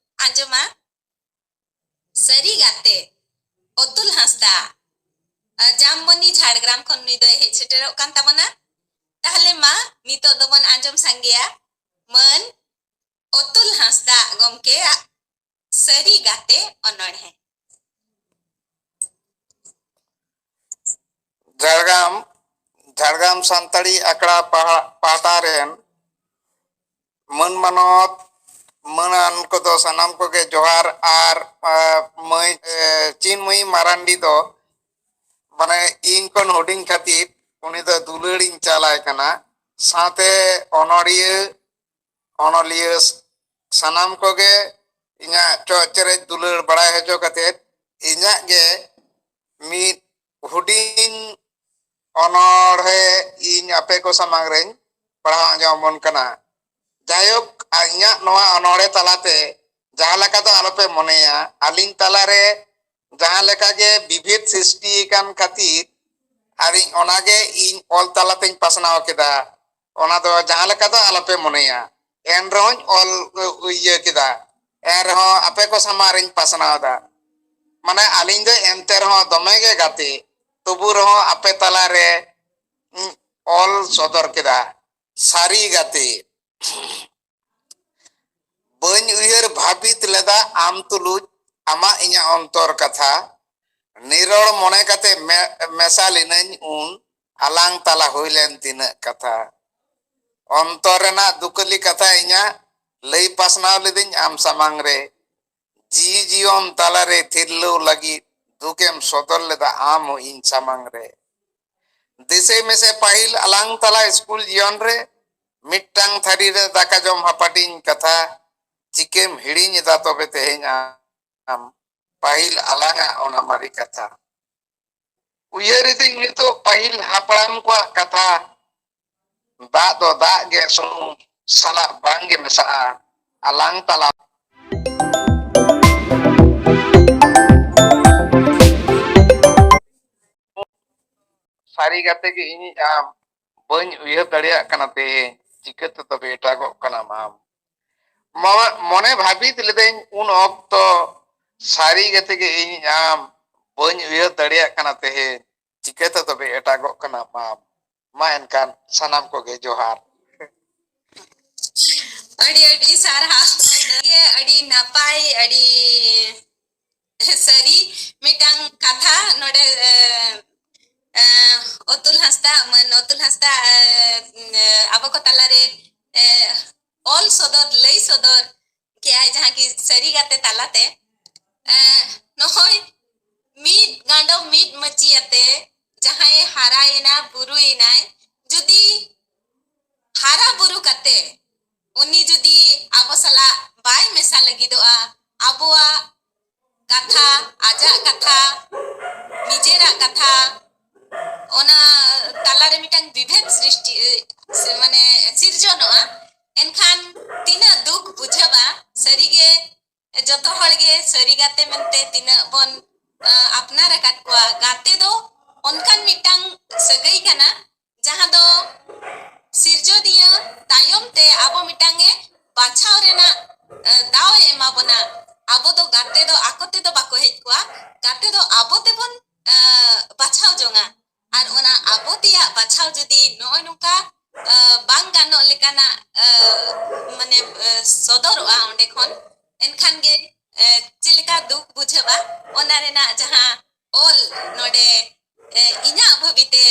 ᱟᱸᱡᱚᱢᱟ ᱥᱟᱹᱨᱤ ᱜᱟᱛᱮ ᱚᱛᱩᱞ ᱦᱟᱸᱥᱫᱟ, ᱟᱨ ᱡᱟᱢᱵᱚᱱᱤ ᱡᱷᱟᱲᱜᱨᱟᱢ ᱠᱷᱚᱱ ᱱᱩᱭ ᱫᱚᱭ ᱦᱮᱡ ᱥᱮᱴᱮᱨᱚᱜ ᱠᱟᱱ ᱛᱟᱵᱚᱱᱟ᱾ ᱛᱟᱦᱞᱮ ᱢᱟ ᱱᱤᱛᱚᱜ ᱫᱚᱵᱚᱱ ᱟᱸᱡᱚᱢ ᱥᱟᱸᱜᱮᱭᱟ ᱢᱟᱹᱱ ᱚᱛᱩᱞ ᱦᱟᱸᱥᱫᱟ ᱜᱚᱢᱠᱮᱭᱟᱜ ᱥᱟᱹᱨᱤ ᱜᱟᱛᱮ ᱚᱱᱚᱬᱦᱮ᱾ ᱡᱷᱟᱲᱜᱨᱟᱢ ᱡᱷᱟᱲᱜᱨᱟᱢ ᱥᱟᱱᱛᱟᱲᱤ ᱟᱠᱷᱲᱟ ᱯᱟᱦᱟ- ᱯᱟᱦᱴᱟ ᱨᱮᱱ ᱢᱟᱹᱱ ᱢᱟᱱᱚᱛ ᱢᱟᱹᱱᱟᱱ ᱠᱚᱫᱚ ᱥᱟᱱᱟᱢ ᱠᱚᱜᱮ ᱡᱚᱦᱟᱨ᱾ ᱟᱨ ᱟᱨ ᱢᱟᱹᱭ ᱮ, ᱪᱤᱱᱢᱚᱭᱤ ᱢᱟᱨᱟᱱᱰᱤ ᱫᱚ ᱢᱟᱱᱮ ᱤᱧ ᱠᱷᱚᱱ ᱦᱩᱰᱤᱧ ᱠᱷᱟᱹᱛᱤᱨ ᱩᱱᱤ ᱫᱚ ᱫᱩᱞᱟᱹᱲᱤᱧ ᱪᱟᱞᱟᱭ ᱠᱟᱱᱟ᱾ ᱥᱟᱶᱛᱮ ᱚᱱᱚᱲᱤᱭᱟᱹ ᱚᱱᱚᱞᱤᱭᱟᱹ ᱥᱟᱱᱟᱢ ᱠᱚᱜᱮ ᱤᱧᱟᱹᱜ ᱪᱚᱜ ᱪᱮᱨᱮᱡ ᱫᱩᱞᱟᱹᱲ ᱵᱟᱲᱟᱭ ᱦᱚᱪᱚ ᱠᱟᱛᱮ ᱤᱧᱟᱹᱜ ᱜᱮ ᱢᱤᱫ ᱦᱩᱰᱤᱧ ᱚᱱᱚᱬᱦᱮ ᱤᱧ ᱟᱯᱮ ᱠᱚ ᱥᱟᱢᱟᱝ ᱨᱮᱧ ᱯᱟᱲᱦᱟᱣ ᱟᱸᱡᱚᱢ ᱟᱵᱚᱱ ᱠᱟᱱᱟ᱾ ᱡᱟᱭᱦᱳᱠ, ᱤᱧᱟᱹᱜ ᱱᱚᱣᱟ ᱚᱱᱚᱬᱦᱮ ᱛᱟᱞᱟᱛᱮ ᱡᱟᱦᱟᱸ ᱞᱮᱠᱟ ᱫᱚ ᱟᱞᱚᱯᱮ ᱢᱚᱱᱮᱭᱟ, ᱟᱹᱞᱤᱧ ᱛᱟᱞᱟᱨᱮ ᱡᱟᱦᱟᱸ ᱞᱮᱠᱟ ᱜᱮ ᱵᱤᱵᱷᱮᱫ ᱥᱨᱤᱥᱴᱤ ᱟᱠᱟᱱ ᱠᱷᱟᱹᱛᱤᱨ ᱟᱨ ᱤᱧ ᱚᱱᱟᱜᱮ ᱤᱧ ᱚᱞ ᱛᱟᱞᱟᱛᱮᱧ ᱯᱟᱥᱱᱟᱣ ᱠᱮᱫᱟ᱾ ᱚᱱᱟ ᱫᱚ ᱡᱟᱦᱟᱸ ᱞᱮᱠᱟ ᱫᱚ ᱟᱞᱚᱯᱮ ᱢᱚᱱᱮᱭᱟ, ᱮᱱ ᱨᱮᱦᱚᱸᱧ ᱚᱞ ᱤᱭᱟᱹ ᱠᱮᱫᱟ, ᱮᱱ ᱨᱮᱦᱚᱸ ᱟᱯᱮ ᱠᱚ ᱥᱟᱢᱟᱝ ᱨᱤᱧ ᱯᱟᱥᱱᱟᱣ ᱮᱫᱟ᱾ ᱢᱟᱱᱮ ᱟᱹᱞᱤᱧ ᱫᱚ ᱮᱱᱛᱮ ᱨᱮᱦᱚᱸ ᱫᱚᱢᱮ ᱜᱮ ᱜᱟᱛᱮ, ᱛᱚᱵᱩ ᱨᱮᱦᱚᱸ ᱟᱯᱮ ᱛᱟᱞᱟᱨᱮ ᱤᱧ ᱚᱞ ᱥᱚᱫᱚᱨ ᱠᱮᱫᱟ ᱥᱟᱹᱨᱤ ᱜᱟᱛᱮ᱾ ᱵᱟᱹᱧ ᱩᱭᱦᱟᱹᱨ ᱵᱷᱟᱹᱵᱤᱛ ᱞᱮᱫᱟ ᱟᱢ ᱛᱩᱞᱩᱡ ᱟᱢᱟᱜ ᱤᱧᱟᱹᱜ ᱚᱱᱛᱚᱨ ᱠᱟᱛᱷᱟ᱾ ᱱᱤᱨᱚᱲ ᱢᱚᱱᱮ ᱠᱟᱛᱮ ᱢᱮ- ᱢᱮᱥᱟ ᱞᱤᱱᱟᱹᱧ ᱩᱱ ᱟᱞᱟᱝ ᱛᱟᱞᱟ ᱦᱩᱭ ᱞᱮᱱ ᱛᱤᱱᱟᱹᱜ ᱠᱟᱛᱷᱟ᱾ ᱚᱱᱛᱚᱨ ᱨᱮᱱᱟᱜ ᱫᱩᱠᱟᱹᱞᱤ ᱠᱟᱛᱷᱟ ᱤᱧᱟᱹᱜ ᱞᱟᱹᱭ ᱯᱟᱥᱱᱟᱣ ᱞᱤᱫᱟᱹᱧ ᱟᱢ ᱥᱟᱢᱟᱝ ᱨᱮ᱾ ᱡᱤᱣᱤ ᱡᱤᱭᱚᱱ ᱛᱟᱞᱟᱨᱮ ᱛᱤᱨᱞᱟᱹᱣ ᱞᱟᱹᱜᱤᱫ ᱫᱩᱠᱮᱢ ᱥᱚᱫᱚᱨ ᱞᱮᱫᱟ ᱟᱢ ᱦᱚᱸ ᱤᱧ ᱥᱟᱢᱟᱝ ᱨᱮ᱾ ᱫᱤᱥᱟᱹᱭ ᱢᱮᱥᱮ ᱯᱟᱹᱦᱤᱞ ᱟᱞᱟᱝ ᱛᱟᱞᱟ ᱥᱠᱩᱞ ᱡᱤᱭᱚᱱ ᱨᱮ ᱢᱤᱫᱴᱟᱝ ᱛᱷᱟᱹᱨᱤ ᱨᱮ ᱫᱟᱠᱟ ᱡᱚᱢ ᱦᱟᱯᱟᱴᱤᱧ ᱠᱟᱛᱷᱟ᱾ ᱪᱤᱠᱟᱹᱢ ᱦᱤᱲᱤᱧ ᱮᱫᱟ ᱛᱚᱵᱮ ᱛᱮᱦᱮᱧ ᱟᱢ ᱯᱟᱹᱦᱤᱞ ᱟᱞᱟᱝᱟᱜ ᱚᱱᱟ ᱢᱟᱨᱮ ᱠᱟᱛᱷᱟ? ᱩᱭᱦᱟᱹᱨ ᱤᱫᱟᱹᱧ ᱱᱤᱛᱚᱜ ᱯᱟᱹᱦᱤᱞ ᱦᱟᱯᱲᱟᱢ ᱠᱚᱣᱟᱜ ᱠᱟᱛᱷᱟ, ᱫᱟᱜ ᱫᱚ ᱫᱟᱜ ᱜᱮ ᱥᱩᱱᱩᱢ ᱥᱟᱞᱟᱜ ᱵᱟᱝ ᱜᱮ ᱢᱮᱥᱟᱜᱼᱟ ᱟᱞᱟᱝ ᱛᱟᱞᱟ᱾ ᱥᱟᱹᱨᱤ ᱜᱟᱛᱮ ᱜᱮ ᱤᱧᱤᱡ ᱟᱢ, ᱵᱟᱹᱧ ᱩᱭᱦᱟᱹᱨ ᱫᱟᱲᱮᱭᱟᱜ ᱠᱟᱱᱟ ᱛᱮᱦᱮᱧ, ᱪᱤᱠᱟᱹᱛᱮ ᱛᱚᱵᱮ ᱮᱴᱟᱜᱚᱜ ᱠᱟᱱᱟᱢ ᱟᱢ? ᱢᱚ-, ᱢᱚᱱᱮ ᱵᱷᱟᱹᱵᱤᱛ ᱞᱤᱫᱟᱹᱧ ᱩᱱ ᱚᱠᱛᱚ, ᱥᱟᱹᱨᱤ ᱜᱟᱛᱮ ᱜᱮ ᱤᱧᱤᱡ ᱟᱢ, ᱵᱟᱹᱧ ᱩᱭᱦᱟᱹᱨ ᱫᱟᱲᱮᱭᱟᱜ ᱠᱟᱱᱟ ᱛᱮᱦᱮᱧ, ᱪᱤᱠᱟᱹᱛᱮ ᱛᱚᱵᱮ ᱮᱴᱟᱜᱚᱜ ᱠᱟᱱᱟᱢ ᱟᱢ? ᱢᱟ ᱮᱱᱠᱷᱟᱱ ᱥᱟᱱᱟᱢ ᱠᱚᱜᱮ ᱡᱚᱦᱟᱨ᱾ ᱟᱹᱰᱤ ᱟᱹᱰᱤ ᱥᱟᱨᱦᱟᱣ᱾ ᱜᱮ ᱟᱹᱰᱤ ᱱᱟᱯᱟᱭ, ᱟᱹᱰᱤ ᱥᱟᱹᱨᱤ ᱢᱤᱫᱴᱟᱝ ᱠᱟᱛᱷᱟ ᱱᱚᱰᱮ, ᱮ, ᱮ, ᱚᱛᱩᱞ ᱦᱟᱸᱥᱫᱟ, ᱢᱟᱹᱱ ᱚᱛᱩᱞ ᱦᱟᱸᱥᱫᱟ, ᱮ, ᱮ, ᱟᱵᱚ ᱠᱚ ᱛᱟᱞᱟᱨᱮ, ᱮ, ᱚᱞ ᱥᱚᱫᱚᱨ, ᱞᱟᱹᱭ ᱥᱚᱫᱚᱨ ᱠᱮᱜᱼᱟᱭ, ᱡᱟᱦᱟᱸ ᱠᱤ ᱥᱟᱹᱨᱤ ᱜᱟᱛᱮ ᱛᱟᱞᱟᱛᱮ, ᱮ, ᱱᱚᱜᱼᱚᱭ ᱢᱤᱫ ᱜᱟᱸᱰᱚ ᱢᱤᱫ ᱢᱟᱹᱪᱤ ᱟᱛᱮ ᱡᱟᱦᱟᱸᱭᱮ ᱦᱟᱨᱟᱭᱮᱱᱟ, ᱵᱩᱨᱩᱭᱮᱱᱟᱭ, ᱡᱩᱫᱤ ᱦᱟᱨᱟ ᱵᱩᱨᱩ ᱠᱟᱛᱮ ᱩᱱᱤ ᱡᱩᱫᱤ ᱟᱵᱚ ᱥᱟᱞᱟᱜ ᱵᱟᱭ ᱢᱮᱥᱟ ᱞᱟᱹᱜᱤᱫᱚᱜᱼᱟ, ᱟᱵᱚᱣᱟᱜ ᱠᱟᱛᱷᱟ, ᱟᱡᱟᱜ ᱠᱟᱛᱷᱟ, ᱱᱤᱡᱮᱨᱟᱜ ᱠᱟᱛᱷᱟ, ᱚᱱᱟ ᱛᱟᱞᱟᱨᱮ ᱢᱤᱫᱴᱟᱝ ᱵᱤᱵᱷᱮᱫ ᱥᱨᱤᱥᱴᱤ, ᱥᱮ ᱢᱟᱱᱮ ᱥᱤᱨᱡᱚᱱᱚᱜᱼᱟ, ᱮᱱᱠᱷᱟᱱ ᱛᱤᱱᱟᱹᱜ ᱫᱩᱠ ᱵᱩᱡᱷᱟᱹᱜᱼᱟ᱾ ᱥᱟᱹᱨᱤᱜᱮ ᱡᱚᱛᱚ ᱦᱚᱲ ᱜᱮ ᱥᱟᱹᱨᱤ ᱜᱟᱛᱮ ᱢᱮᱱᱛᱮ ᱛᱤᱱᱟᱹᱜ ᱵᱚᱱ, ᱟ, ᱟᱯᱱᱟᱨ ᱟᱠᱟᱫ ᱠᱚᱣᱟ᱾ ᱜᱟᱛᱮ ᱫᱚ ᱚᱱᱠᱟᱱ ᱢᱤᱫᱴᱟᱝ ᱥᱟᱹᱜᱟᱹᱭ ᱠᱟᱱᱟ, ᱡᱟᱦᱟᱸ ᱫᱚ ᱥᱤᱨᱡᱚᱱᱤᱭᱟᱹ ᱛᱟᱭᱚᱢ ᱛᱮ ᱟᱵᱚ ᱢᱤᱫᱴᱟᱝ ᱮ ᱵᱟᱪᱷᱟᱣ ᱨᱮᱱᱟᱜ, ᱟ, ᱫᱟᱣ ᱮ ᱮᱢᱟ ᱵᱚᱱᱟ᱾ ᱟᱵᱚ ᱫᱚ ᱜᱟᱛᱮ ᱫᱚ ᱟᱠᱚ ᱛᱮᱫᱚ ᱵᱟᱠᱚ ᱦᱮᱡ ᱠᱚᱣᱟ, ᱜᱟᱛᱮ ᱫᱚ ᱟᱵᱚ ᱛᱮᱵᱚᱱ, ᱟ, ᱵᱟᱪᱷᱟᱣ ᱡᱚᱝᱟ᱾ ᱟᱨ ᱚᱱᱟ ᱟᱵᱚ ᱛᱮᱭᱟᱜ ᱵᱟᱪᱷᱟᱣ ᱡᱩᱫᱤ ᱱᱚᱜᱼᱚᱭ ᱱᱚᱝᱠᱟ, ᱟ, ᱵᱟᱝ ᱜᱟᱱᱚᱜ ᱞᱮᱠᱟᱱᱟᱜ, ᱟ, ᱢᱟᱱᱮ, ᱟ, ᱥᱚᱫᱚᱨᱚᱜᱼᱟ ᱚᱸᱰᱮ ᱠᱷᱚᱱ, ᱮᱱᱠᱷᱟᱱ ᱜᱮ, ᱟ, ᱪᱮᱫ ᱞᱮᱠᱟ ᱫᱩᱠ ᱵᱩᱡᱷᱟᱹᱜᱼᱟ, ᱚᱱᱟ ᱨᱮᱱᱟᱜ ᱡᱟᱦᱟᱸ ᱚᱞ ᱱᱚᱰᱮ, ᱟ, ᱤᱧᱟᱹᱜ ᱵᱷᱟᱹᱵᱤᱛᱮ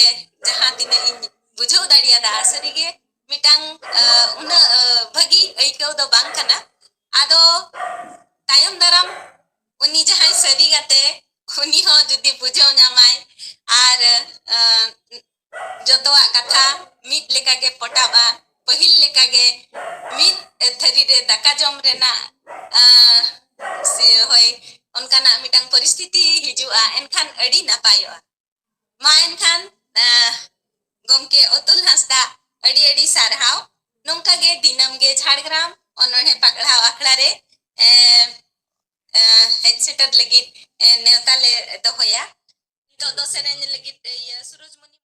ᱡᱟᱦᱟᱸ ᱛᱤᱱᱟᱹᱜ ᱤᱧ ᱵᱩᱡᱷᱟᱹᱣ ᱫᱟᱲᱮᱭᱟᱫᱟ, ᱥᱟᱹᱨᱤᱜᱮ ᱢᱤᱫᱴᱟᱝ, ᱟ, ᱩᱱᱟᱹᱜ, ᱟ, ᱵᱷᱟᱹᱜᱤ ᱟᱹᱭᱠᱟᱹᱣ ᱫᱚ ᱵᱟᱝ ᱠᱟᱱᱟ᱾ ᱟᱫᱚ ᱛᱟᱭᱚᱢ ᱫᱟᱨᱟᱢ ᱩᱱᱤ ᱡᱟᱦᱟᱸᱭ ᱥᱟᱹᱨᱤ ᱜᱟᱛᱮ, ᱩᱱᱤ ᱦᱚᱸ ᱡᱩᱫᱤ ᱵᱩᱡᱷᱟᱹᱣ ᱧᱟᱢᱟᱭ ᱟᱨ, ᱟ, ᱡᱚᱛᱚᱣᱟᱜ ᱠᱟᱛᱷᱟ ᱢᱤᱫ ᱞᱮᱠᱟᱜᱮ ᱯᱚᱴᱟᱜᱼᱟ, ᱯᱟᱹᱦᱤᱞ ᱞᱮᱠᱟᱜᱮ ᱢᱤᱫ ᱛᱷᱟᱹᱨᱤ ᱨᱮ ᱫᱟᱠᱟ ᱡᱚᱢ ᱨᱮᱱᱟᱜ, ᱟᱸ, ᱥᱮ ᱦᱳᱭ, ᱚᱱᱠᱟᱱᱟᱜ ᱢᱤᱫᱴᱟᱝ ᱯᱚᱨᱤᱥᱛᱷᱤᱛᱤ ᱦᱤᱡᱩᱜᱼᱟ, ᱮᱱᱠᱷᱟᱱ ᱟᱹᱰᱤ ᱱᱟᱯᱟᱭᱚᱜᱼᱟ᱾ ᱢᱟ ᱮᱱᱠᱷᱟᱱ, ᱟᱸ, ᱜᱚᱢᱠᱮ ᱚᱛᱩᱞ ᱦᱟᱸᱥᱫᱟ, ᱟᱹᱰᱤ ᱟᱹᱰᱤ ᱥᱟᱨᱦᱟᱣ᱾ ᱱᱚᱝᱠᱟ ᱜᱮ ᱫᱤᱱᱟᱹᱢ ᱜᱮ ᱡᱷᱟᱲᱜᱨᱟᱢ ᱚᱱᱚᱬᱦᱮ ᱯᱟᱲᱦᱟᱣ ᱟᱠᱷᱲᱟ ᱨᱮ, ᱮᱸ, ᱮᱸ, ᱦᱮᱡ ᱥᱮᱴᱮᱨ ᱞᱟᱹᱜᱤᱫ, ᱮᱸ, ᱱᱮᱣᱛᱟ ᱞᱮ ᱫᱚᱦᱚᱭᱟ᱾ ᱱᱤᱛᱚᱜ ᱫᱚ ᱥᱮᱨᱮᱧ ᱞᱟᱹᱜᱤᱫ, ᱤᱭᱟᱹ, ᱥᱩᱨᱩᱡᱽᱢᱩᱱᱤ